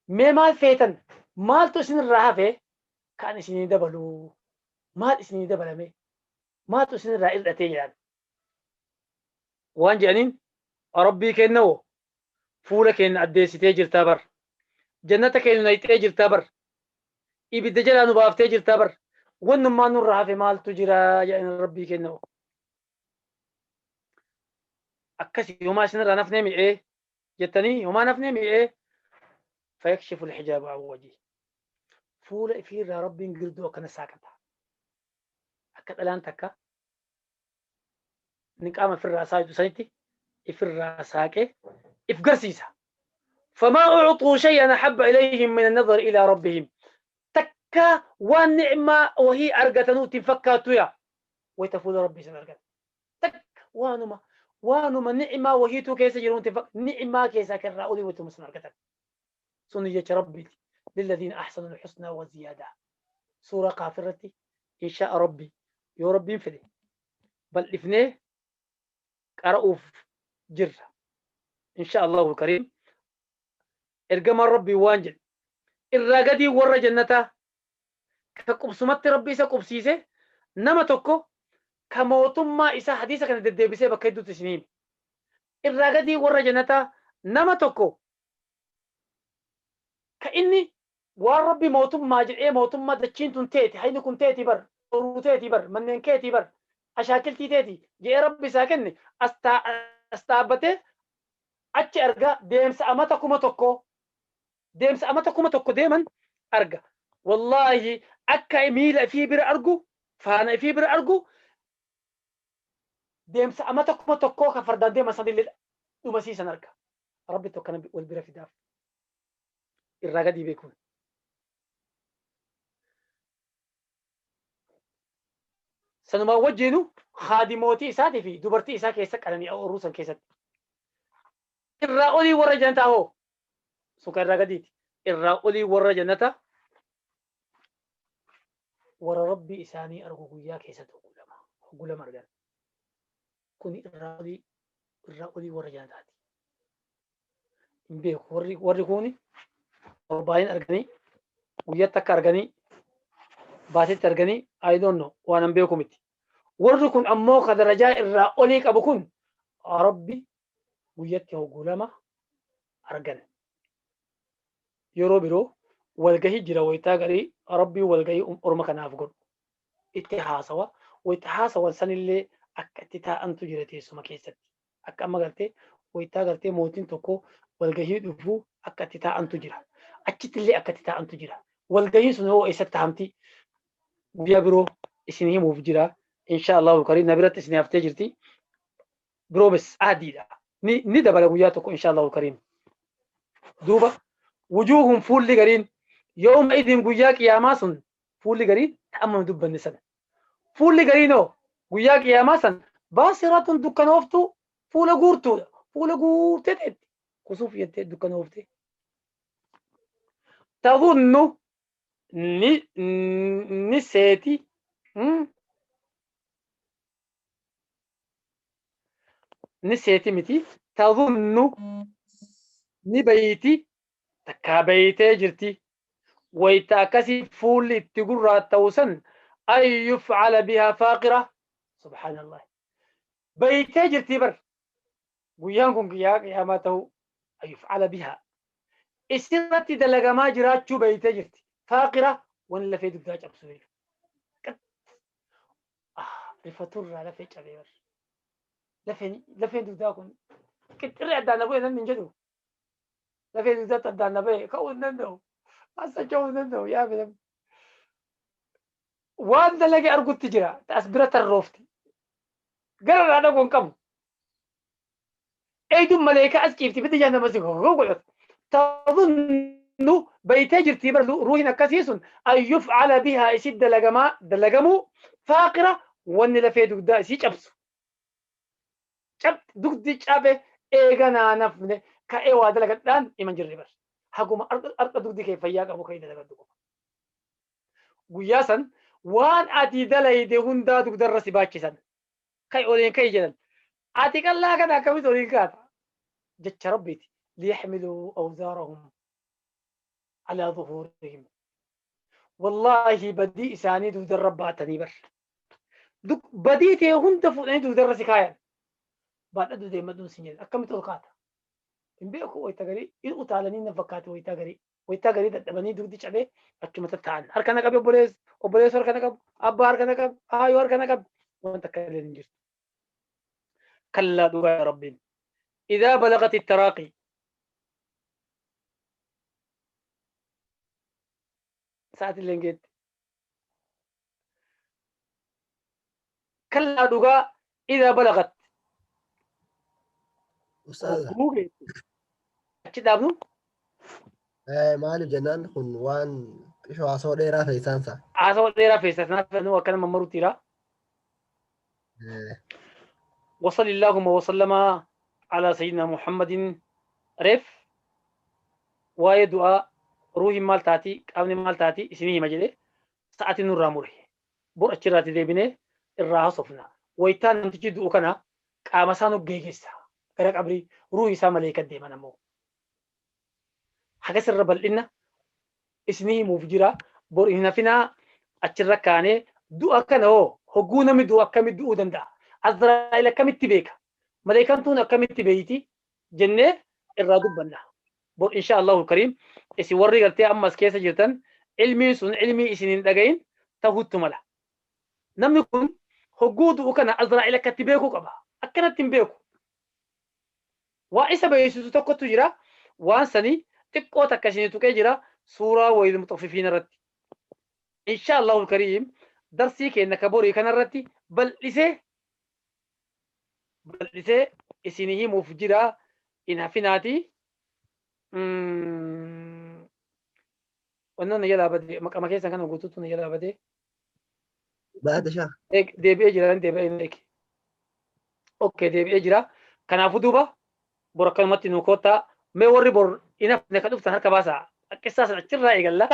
Mee maal feetan, maaltu isinirraa hafe kan isinii dabalu, maal isinii dabalame, maaltu isinirraa hir'atee jedhan. Waan jedhaniin, Rabbii keenna woo, fuula keenya addeessitee jirtaa bar, jannata keenya nayxee jirtaa bar, ibidda jalaa nu baaftee jirtaa bar, wannummaan nurraa hafe maaltu jira jedhan Rabbii keenna woo. Akkasi homaa isinirraa nafnee mi'ee jettanii, homaa nafnee mi'ee. Fayakshifu alhijaaba an wajhi, fuula ifiirraa Rabbiin girdoo akkana saaqata, akka dhalaan takka niqaama ifirraa saaqxu sanitti ifirraa saaqee if garsiisa. Famaa ucxuu shay'an ahabba ilayhim min annadari ilaa rabbihim, takka waan ni'maa wahii argatanuu ittiin fakkaattu yaa wayta fuula Rabbii san argatan, takka waanuma ni'maa wahiituu keessa jiru nuti ni'maa keessaa kerraa olii waytuma san argatan. Suni jecha Rabbiiti. Lilladhiina ahsanu alhusnaa wa ziyaadaa. Suuraa Qaaf irratti insha'a Rabbi yoo Rabbiin fedhe bal'ifnee qara'uuf jirra. Insha Allahu kariim. Ergamaan Rabbii waan jedhe, irraa gadii warra jannataa ka qubsumatti Rabbi isa qubsiise nama tokko ka mootummaa isaa, hadiisa kana deddeebisee bakka hedduutti isin hime. Irraa gadii warra jannataa nama tokko ka inni waan Rabbi mootummaa jedhee, mootummaa dachiin tun teeti, hayni kun teeti bar, boruu teeti bar, manneen keetii bar, ashaakiltii teeti jedhee Rabbi isaa kenne, as dhaabbatee Achi arga deemsa amata 1000, deemsa amata 1000 deeman arga. Wallaahi akka miila ifii bira argu, faana ifii bira argu, deemsa amata 1000 kan fardaan deeman sanillee dhumasiisan arga. Rabbi tokkana wal bira fidaaf. Irraa gadii beekuun. Sanumaan wajjiinu haadimootii isaatii fi dubartii isaa keessa qanani'a oorruu san keessatti. Irraa olii warra jannataa hoo? Sun kan irraa gadiiti. Irraa olii warra jannata warra Rabbii isaanii argu guyyaa keessatti hogguu lama. Hogguu lama argan. Kuni irraa olii irraa olii warra jannataati. Hin beeku warri warri kuni torbaaniin arganii, guyyatti akka arganii, baatitti arganii, I don't know, waan an beeku miti. Warri kun ammoo ka darajaa irraa olii qabu kun Rabbi guyyatti hogguu lama argan. Yeroo biroo walgahii jira, waytaa garii Rabbii walgahii orma kanaaf godhu. Itti haasawa, wayta haasawan sanillee akka itti taa'antu jira teessuma keessatti. Akka amma gartee waytaa gartee mootiin tokko walgahii dhufu akka itti taa'antu jira. Achitti illee akka itti taa'antu jira. Walgahiin sun hoo eessatti taa'amti? Guyyaa biroo isin himuuf jira. Insha Allahu karim na biratti isin haftee jirti. Biroo bes adiidha. Ni dabala guyyaa tokko insha Allahu karim. Duuba wujuuhun fuulli gariin yooma idin guyyaa qiyaamaa sun fuulli gariin ta'amma dubbanne sana. Fuulli gariinoo guyyaa qiyaamaa san baasiratun dukkanooftuu, fuula guurtuudha. Fuula guurtee teetti. Kusuuf jettee dukkanooftee. Tadhunnu ni seeti. Ni seeti miti. Tadhunnu ni bayti, takkaa baytee jirti. Wayta akkasii fuulli itti gurraatta'u san ay yuf'ala bihaa faaqira. Subhaanallah. Baytee jirti bar. Guyyaan kun guyyaa qiyaamaa ta'uu ay yuf'ala bihaa. Isirratti dalagamaa jiraachuu baytee jirti. Faaqira wanni lafee dugdaa cabsu jechuudha. Rifaturraa lafee cabee bar. Lafeen dugdaa kun qixxirri addaan na bu'e namni hin jedhu. Lafee dugdaatti addaan na ba'e ka'uu hin danda'u. As socho'uu hin danda'u yaa namni. Waan dalage argutti jira. As bira tarroofti. Gara irraa dhaquu hin qabu. Eeyduun maleekaa as ciifti fiti jahannama si godhatu. Tadhunnu baytee jirtii bar ruuhin akkasii sun an yuf'ala bihaa isit dalagamaa dalagamuu faaqira wanni lafee dugdaa isii cabsu. Cap dugdi cabe eega naa nafne ka'ee waa dalagadhaan iman jirre bar. Haguma har'a dugdi kee fayyaa qabu ka'ee dalagadhu qofa. Guyyaa san waan ati dalayde hundaa dugdarra si baachisan. Ka'i oliin ka'i jedhan. Ati qallaa kana akkamitti oliin kaata? Jecha Rabbiiti. Liyaxmiluu awzaarahum alaa zuhuurihim. Wallaahi badii isaanii dugdarra baatanii bar. Badii tee hunda fuudhanii dugdarra si kaayan. Baadhadhu deemadhuun sin jedhan. Akkamitti ol kaata? Hin beeku wayita garii in utaalanii na fakkaate wayita garii. Wayita garii dadhabanii dugdi cabee achuma tatta'an. Harka na qabi obboleessu, obboleessu harka na qabu, abbaa harka na qabu, haayoo harka na qabu. Wanta akka illee hin jirtu. Kallaa dhugaa Rabbiin. Idaa balagati taraaqii. Sa'aatii illee geetti. Kallaa dhugaa idaa balagat. Ustaaza. Hogguu geetti. Achi dhaabnu. Maaliif jennaan kun waan xiqqoo haasawaa dheeraa ta'e isaan sa'a. Haasawaa dheeraa feessa sanaaf nu akkana mammaruutti jira. وصل اللهم وسلم على سيدنا محمد ريف waa'ee du'aa ruuhin maal taati, qaamni maal taati isinii hima jedhee sa'aatiin nurraa mure. Bor achirraatti deebinee irraa haasofna. Wayitaa namtichi du'u kana qaama isaa nu geegessa. Gara qabrii ruuhi isaa maleekan deeman ammoo. Hagas irra bal'inna isinii himuuf jira. Bor hin hafinaa achirra kaanee du'a kana hoo hogguu namni du'u akkamitti du'uu danda'a? Azraa'il akkamitti beeka? Maleekaan tun akkamitti beeyti? Jennee irraa dubbanna. Bor insha Allahu kariim isin warri gartee ammas keessa jirtan ilmiin sun ilmii isin hin dhagayin ta'uuttu mala. Namni kun hogguu du'u kana Azraa'il akkatti beekuu qaba. Akkanatti hin beeku. Waa isa beeksisu tokkotu jira. Waan sanii xiqqoo takka isinii tuqee jira suuraa Waylul Muxaffifiin irratti. Insha Allahul Kariim darsii keenya ka borii kanarratti bal'isee bal'isee isinii himuuf jira, hin hafinaati. Wannan na jalaa bade, maqama keessan kana guutuutu na jalaa bade. Baada shaa. Deebi'ee jira, deebi'ee eeg. Okay, deebi'ee jira. Kanaafuu duuba bor akkanumatti nu koottaa. Mee warri bor hin hafne ka dhuftan harka baasaa. Qissaa sana achirraa eegalla.